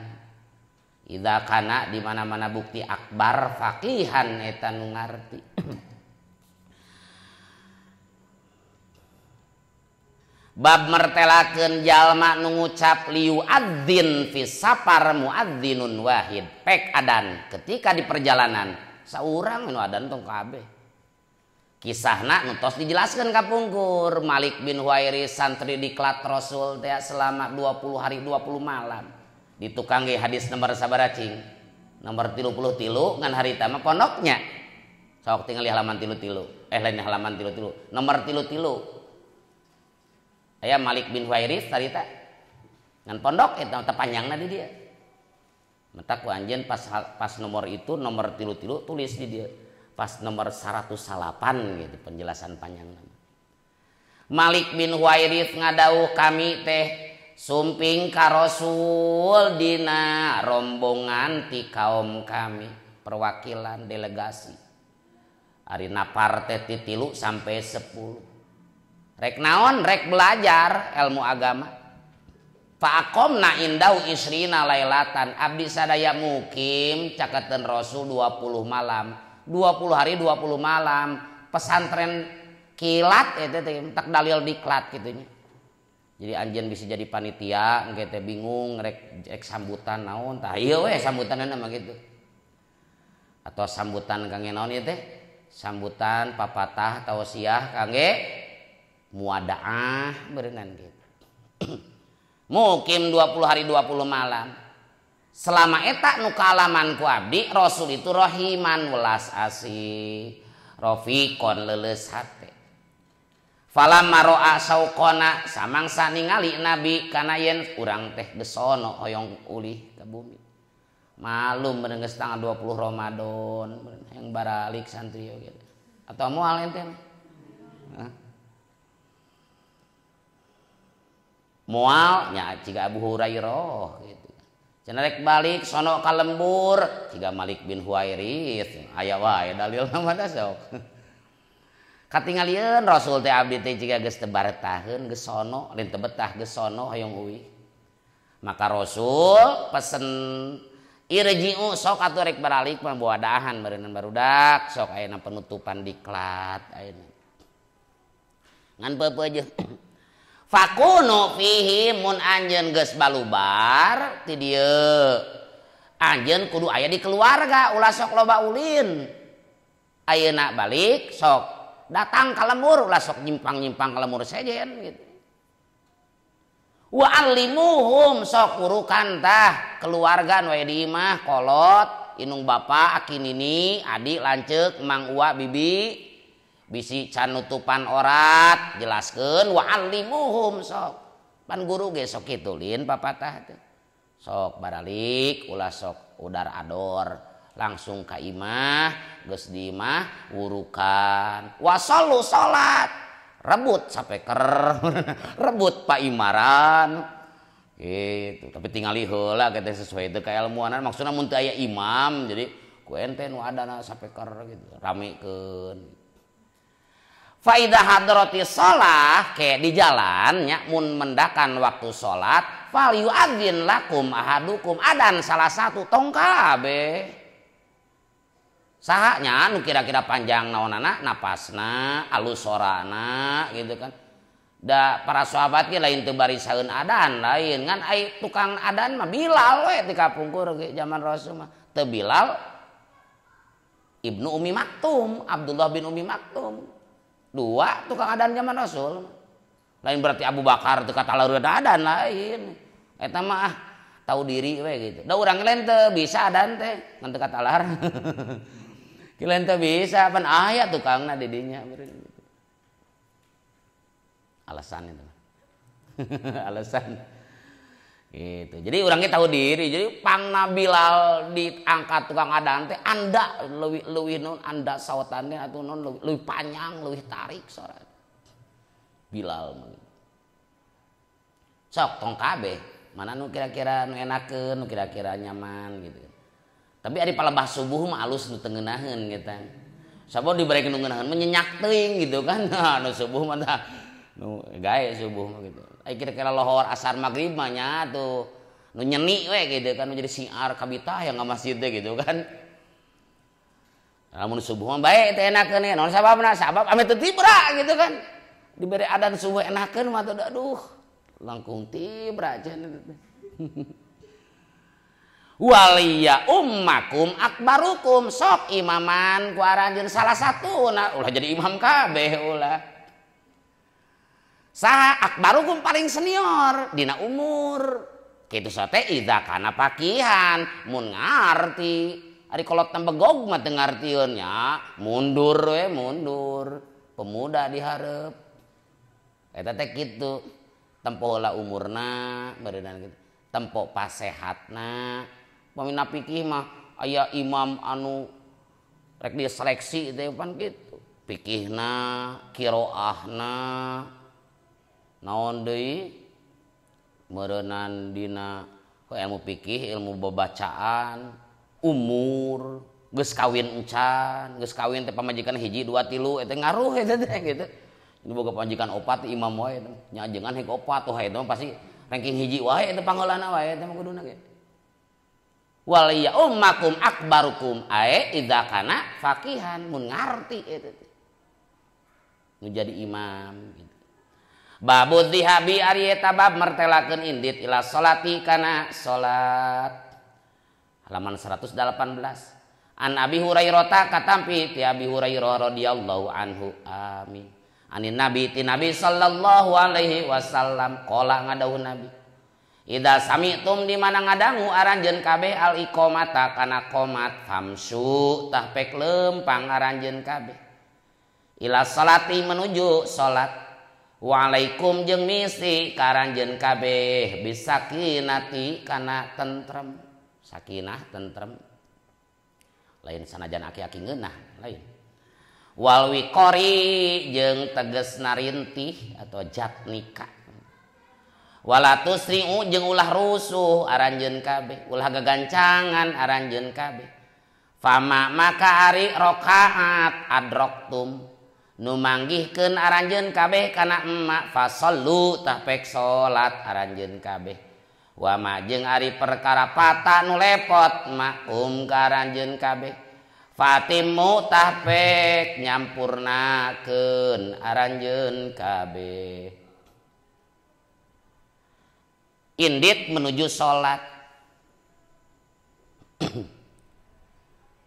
idza kana di mana-mana bukti akbar faqihan eta nu ngarti. Bab mertelakeun jalma nu ngucap liu'adzin fi safar muadzinun wahid pek adan ketika di perjalanan saurang nu adan tong kabeh. Kisahna nu tos dijelaskeun ka pungkur Malik bin Huwairis santri diklat Rasul teh selama 20 hari 20 malam ditukang ge hadis nomor sabaraha cing nomor 33 ngan harita mah pondoknya sok tingali halaman 33 lain halaman 33 nomor 33 aya Malik bin Huwairis harita ngan pondok eta teh panjangna di dieu mentak ku anjeun pas nomor itu nomor 33 tulis di dieu pas nomor 108 gitu penjelasan panjang nama. Malik bin Huwairits ngadauh kami teh sumping ka Rasul dina rombongan ti kaum kami perwakilan delegasi. Ari napar teh ti 3 sampai 10. Rek naon rek belajar ilmu agama. Faqomna indau isrina lailatan abdi sadaya mukim caketeun Rasul 20 malam. 20 hari 20 malam pesantren kilat eta teh tak dalil diklat kitu nya. Jadi anjeun bisa jadi panitia engke teh bingung rek sambutan naon tah ieu we sambutanna mah kitu. Atau sambutan kangge naon ieu teh? Sambutan papatah tausiah kangge muadaah beureunan kitu. Mukim 20 hari 20 malam. Selama eta nu kaalaman ku abdi Rasul itu rahiman welas asih rafiqon leuleus hate. Falamma ra'a sauqona samangsa ningali Nabi kana yen urang teh gesono hoyong ulih ka bumi. Malum bener geus tanggal 20 Ramadan yang baralik santri gitu. Atau moal ente? Hah? Moal nya ciga Abu Hurairah gitu. Cenah rek balik sono ka lembur ciga Malik bin Huwairits aya wae dalilna mah sok. Katingalieun Rasul teh abdi teh ciga geus teu baretaheun geus sono lain teu betah geus sono hoyong uih. Maka Rasul pesen irji'u sok atuh rek baralik mah boadahan bareunan barudak sok ayeuna penutupan diklat ayeuna. Ngan peupeut jeung fakunu fihi mun anjeun geus balubar ti dieu anjeun kudu aya di keluarga ulah sok loba ulin ayeuna balik sok datang ka lembur ulah sok nyimpang-nyimpang ka lembur sejen gitu wa allimuhum sok urukan tah keluarga nu aya di imah kolot inung bapa aki nini adik lanceuk mang uwa bibi bisi can nutupan orat jelaskeun wa allimuhum sok pan guru ge sok kitu lin papatah teh sok baralik ulah sok udar ador langsung ka imah geus di imah wurukan wasallu salat rebut sapeker rebut paimaran gitu tapi tingali heula teh sesuai teu kailmuanan maksudna mun teu aya imam jadi ku ente nu adana sapeker gitu ramekeun. Faidah hadrati sholah ke di jalan nya mun mendakan waktu sholat fal yu'adzin lakum ahadukum adan salah satu tong kabeh saha nya nu kira-kira panjang naonana napasna alus sorana gitu kan da para sahabat ge lain teu barisaeun adan lain ngan ai tukang adan mah Bilal we ti kapungkur ge zaman Rasul mah teu Bilal Ibnu Umi Maktum Abdullah bin Umi Maktum dua tukang adan zaman Rasul lain berarti Abu Bakar teu katalareureun adan lain eta mah tahu diri we gitu da urang lain teu bisa adan teh ngan teu katalar lain teu bisa pan aya tukangna di dinya alasan itu alasan Gitu. Jadi orangnya tahu diri. Jadi pangna Bilal diangkat tukang adan teh anda leuwih leuwih non anda sawatannya atau non leuwih, leuwih panjang, leuwih tarik suara. Bilal mah. Sok tong kabeh, mana nu kira-kira nu enakeun, nu kira-kira nyaman gitu. Tapi ari palebah subuh mah alus nu teu ngeunaheun gitu. Sabab dibere nu ngeunaheun mah nyenyak teuing gitu kan. Nah, nu subuh mah tah nu gae subuh mah gitu. Ai kira-kira lohor asar magrib mah nya tuh nu nyeni we gitu kan, nu jadi siar kabitah yang ka masjid teh gitu kan. Lamun subuh mah bae teh enakeun naon sababna? Sabab ame teu tibra gitu kan. Dibere adan subuh enakeun mah tuh aduh langkung tibra cenah. Waliya ummakum akbarukum, sok imaman ku aranjeun salah satu nah ulah jadi imam kabeh ulah. Saha akbarukum paling senior dina umur. Kitu sate idza kana pakihan mun ngarti. Ari kolot tembegog mah teu ngartieun nya, mundur we mundur. Pemuda dihareup. Eta teh kitu. Tempo heula umurna beureunan kitu. Tempo pasehatna. Pamina pikih mah aya imam anu rek diseleksi teh pan kitu. Pikihna, kiroahna, naon deui meureunan dina ilmu pikih, ilmu bebacaan, umur, geus kawin encan, geus kawin teh pamajikan hiji, dua, tilu eta ngaruh eta teh gitu. Ini boga pamajikan opat imam wae eta. Nya ajengan hek opat tuh eta mah pasti ranking hiji wae eta pangolana wae eta mah kuduna ge. Wal ya ummakum akbarukum ae idza kana faqihan mun ngarti eta teh. Nu jadi imam gitu. Babu dhihabi ari eta bab mertelakeun indit ila salati kana salat. Halaman 118. An Abi Hurairah katampi ti Abi Hurairah radhiyallahu anhu. Amin. Anin Nabi ti Nabi sallallahu alaihi wasallam qala ngadawuh Nabi. Idza sami'tum di mana ngadangu aranjeun kabeh al iqamata kana qomat famsu tah pek lempang aranjeun kabeh. Ila salati menuju salat. Waalaikum jeung misi karanjeun kabeh bisakinati kana tentrem. Sakinah tentrem. Lain sanajan aki-aki ngeunah, lain. Wal wiqori jeung teges narintih atau jatnika. Wala tusri'u jeung ulah rusuh aranjeun kabeh, ulah gagancangan aranjeun kabeh. Fama maka ari rakaat adroktum nu manggihkeun aranjeun kabeh kana emak fasallu tah pek salat aranjeun kabeh. Wa ma jeung ari perkara pata nu lepot makum ka aranjeun kabeh. Fatimu tah pek nyampurnakeun aranjeun kabeh. Indit menuju salat.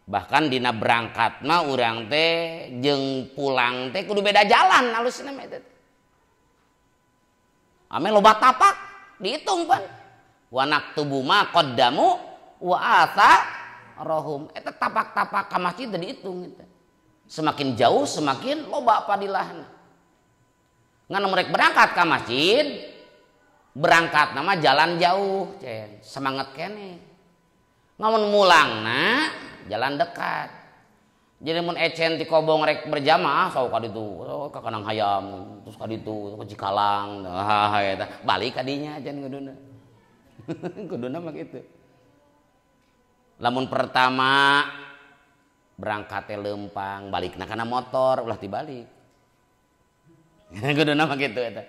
Bahkan dina berangkat mah urang teh jeung pulang teh kudu beda jalan alusna mah eta. Ame loba tapak dihitung pan. Wa naktubu ma qaddamu wa atharahum. Eta tapak-tapak ka masjid teh dihitung eta. Semakin jauh semakin loba padilahna. Ngan mereka berangkat ka masjid, berangkat nama jalan jauh, cen. Semangat kene. Ngamun mulangna jalan dekat. Jadi mun ecen ti Kobong rek berjamaah sok ka ditu, ka Kanang Hayam, terus ka ditu, ka Cikalang, nah eta balik ka dinya cenah kuduna. Kuduna mah kitu. Lamun pertama berangkat teh leumpang, balikna kana motor ulah tibalik. Kuduna mah kitu eta.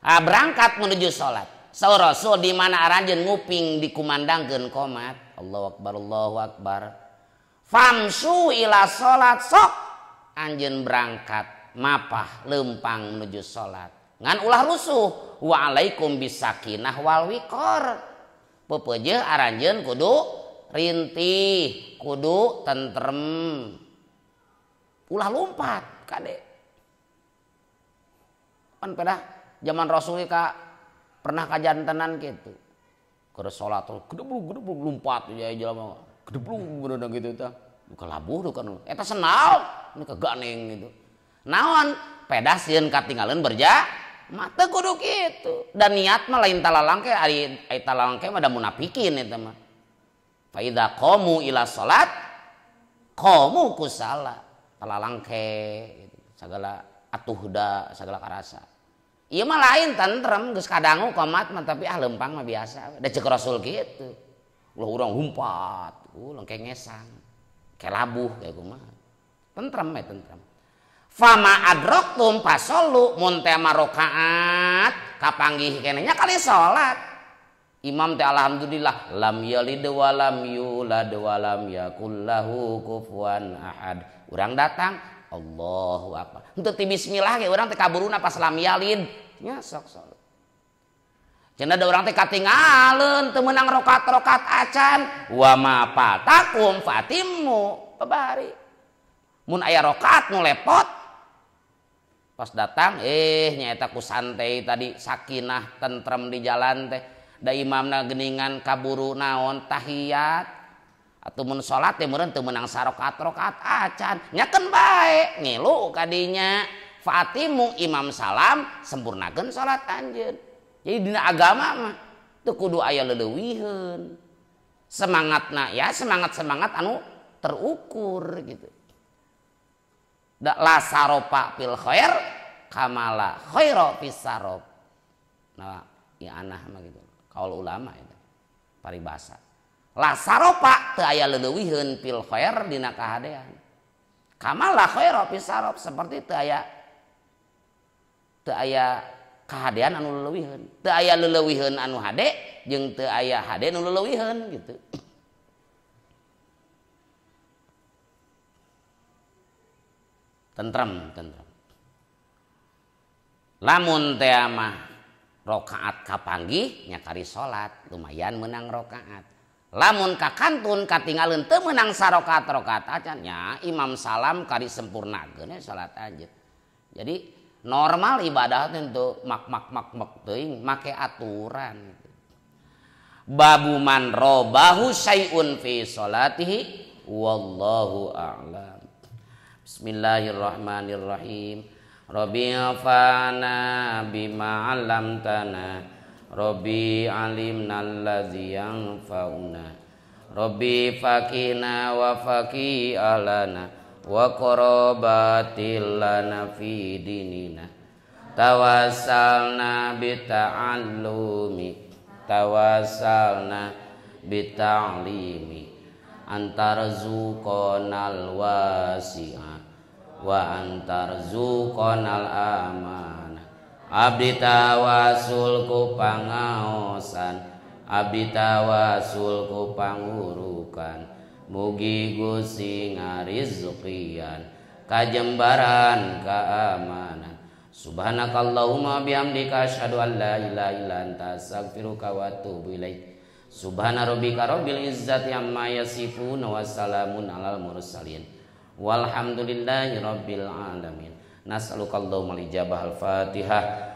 Ah, berangkat menuju salat. Saur Rasul di mana aranjeun nguping dikumandangkeun qomat. Allahu akbar, Allahu akbar. Famsu ila salat, sok anjeun berangkat mapah lempang menuju salat. Ngan ulah rusuh. Wa alaikum bisakinah wal wiqar. Pepeujeuh aranjeun kudu rintih, kudu tentrem. Ulah lompat kade. Pan pedah zaman Rasul ka pernah kajantenan gitu. Keur salat gedeblug-gedeblug lompat ya jelema. Gedeblug beunang gitu tah. Duka labuh duka nu. Eta senal nu kaganeng gitu. Naon? Pedah sieun katinggalin berjamaah. Mah teu kudu kitu. Dan niat mah lain talalangke, ari talalangke mah da munafikin eta mah. Fa idza qamu ila salat qamu kusala. Talalangke gitu. Sagala atuhda, sagala karasa. Ieu mah lain tentrem geus kadangu qomat mah tapi ah lempang mah biasa. Da ceuk Rasul kitu. Ulah urang humpat, ulah kengesang, kelabuh kayak kumaha. Tentrem ya tentrem. Fama adroktum pasolu mun teh mah rakaat kapanggih keneh nya kali salat. Imam teh alhamdulillah lam yalid wa lam yulad wa lam yakul lahu kufuwan ahad. Urang datang Allahu akbar. Henteu ti bismillah ge urang teh kaburuna pas lam yalid nya sok salat. Cenah da urang teh katingaleun teu meunang rakaat-rakaat acan wa ma fatakum fatimmu babari. Mun aya rakaat nu lepot pas datang nyaeta ku santai tadi sakinah tentrem di jalan teh da imamna geuningan kaburu naon tahiyat atuh mun salat teh meureun teu meunang sarakaat-rakaat acan nya keun bae ngilu kadinya fatimu imam salam sempurnakeun salat anjeun. Jadi dina agama mah teu kudu aya leuweuhiheun. Semangatna ya semangat-semangat anu terukur gitu. Da la saropa fil khair kamala khaira fis sarob. Nah, ya anah mah gitu. Kaul ulama itu. Paribasa. La saropa teu aya leuweuhiheun fil khair dina kahadean. Kamala khaira fis sarob seperti teu aya kahadean anu leuweuhiheun. Teu aya leuweuhiheun anu hade jeung teu aya hade nu leuweuhiheun gitu. Tentrem, tentrem. Lamun teh mah rakaat kapanggih nya kari salat lumayan menang rakaat. Lamun kakantun katingaleun teu meunang sarakaat-rakaat acan nya imam salam kari sempurnakeun salat anjeun. Jadi normal ibadah teh mak mak mak mak teuing make aturan. Babu man robahu syai'un fi salatihi wallahu a'lam. Bismillahirrahmanirrahim. Rabbi fa'ana bima 'allamtana. Rabbi 'alimna allazi yanfa'una. Rabbi faqina wa faqi ahlana wa qarabatil lana fi dinina. Tawassalna bi ta'allumi, tawassalna bi ta'limi. Antarzuqonal wasi'a wa antarzuqonal amanah. Abdi tawasul ku pangaosan, abdi tawasul ku pangurukan. Mugi Gusti ngarizkian kajembaran keamanan. Subhanakallahumma bihamdika asyhadu an la ilaha illa anta astaghfiruka wa atubu ilaik. Subhana rabbika rabbil izzati amma yasifun wa salamun alal mursalin. Walhamdulillahi rabbil alamin. Nas'aluka Allahumma al-ijabah. Al-Fatihah.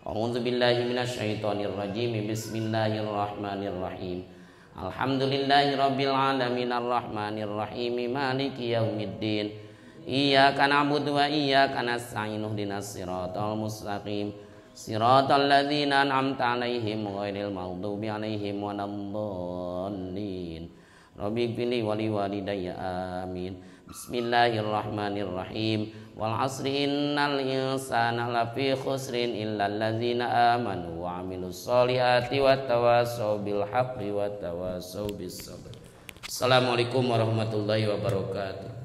A'udzu billahi minasyaitonir rajim. Bismillahirrahmanirrahim. Alhamdulillahi rabbil alamin arrahmanir rahim maliki yaumiddin. Iyyaka na'budu wa iyyaka nasta'in ihdinas siratal mustaqim. Siratal ladzina an'amta 'alaihim ghairil maghdubi 'alaihim waladdallin. Rabbighfirli wa liwalidayya amin. Bismillahirrahmanirrahim. Wal 'asri innal insana lafi khusrin illal ladzina amanu wa 'amilus solihati wat tawassaw bil haqqi wat tawassaw bis sabr. Assalamualaikum warahmatullahi wabarakatuh.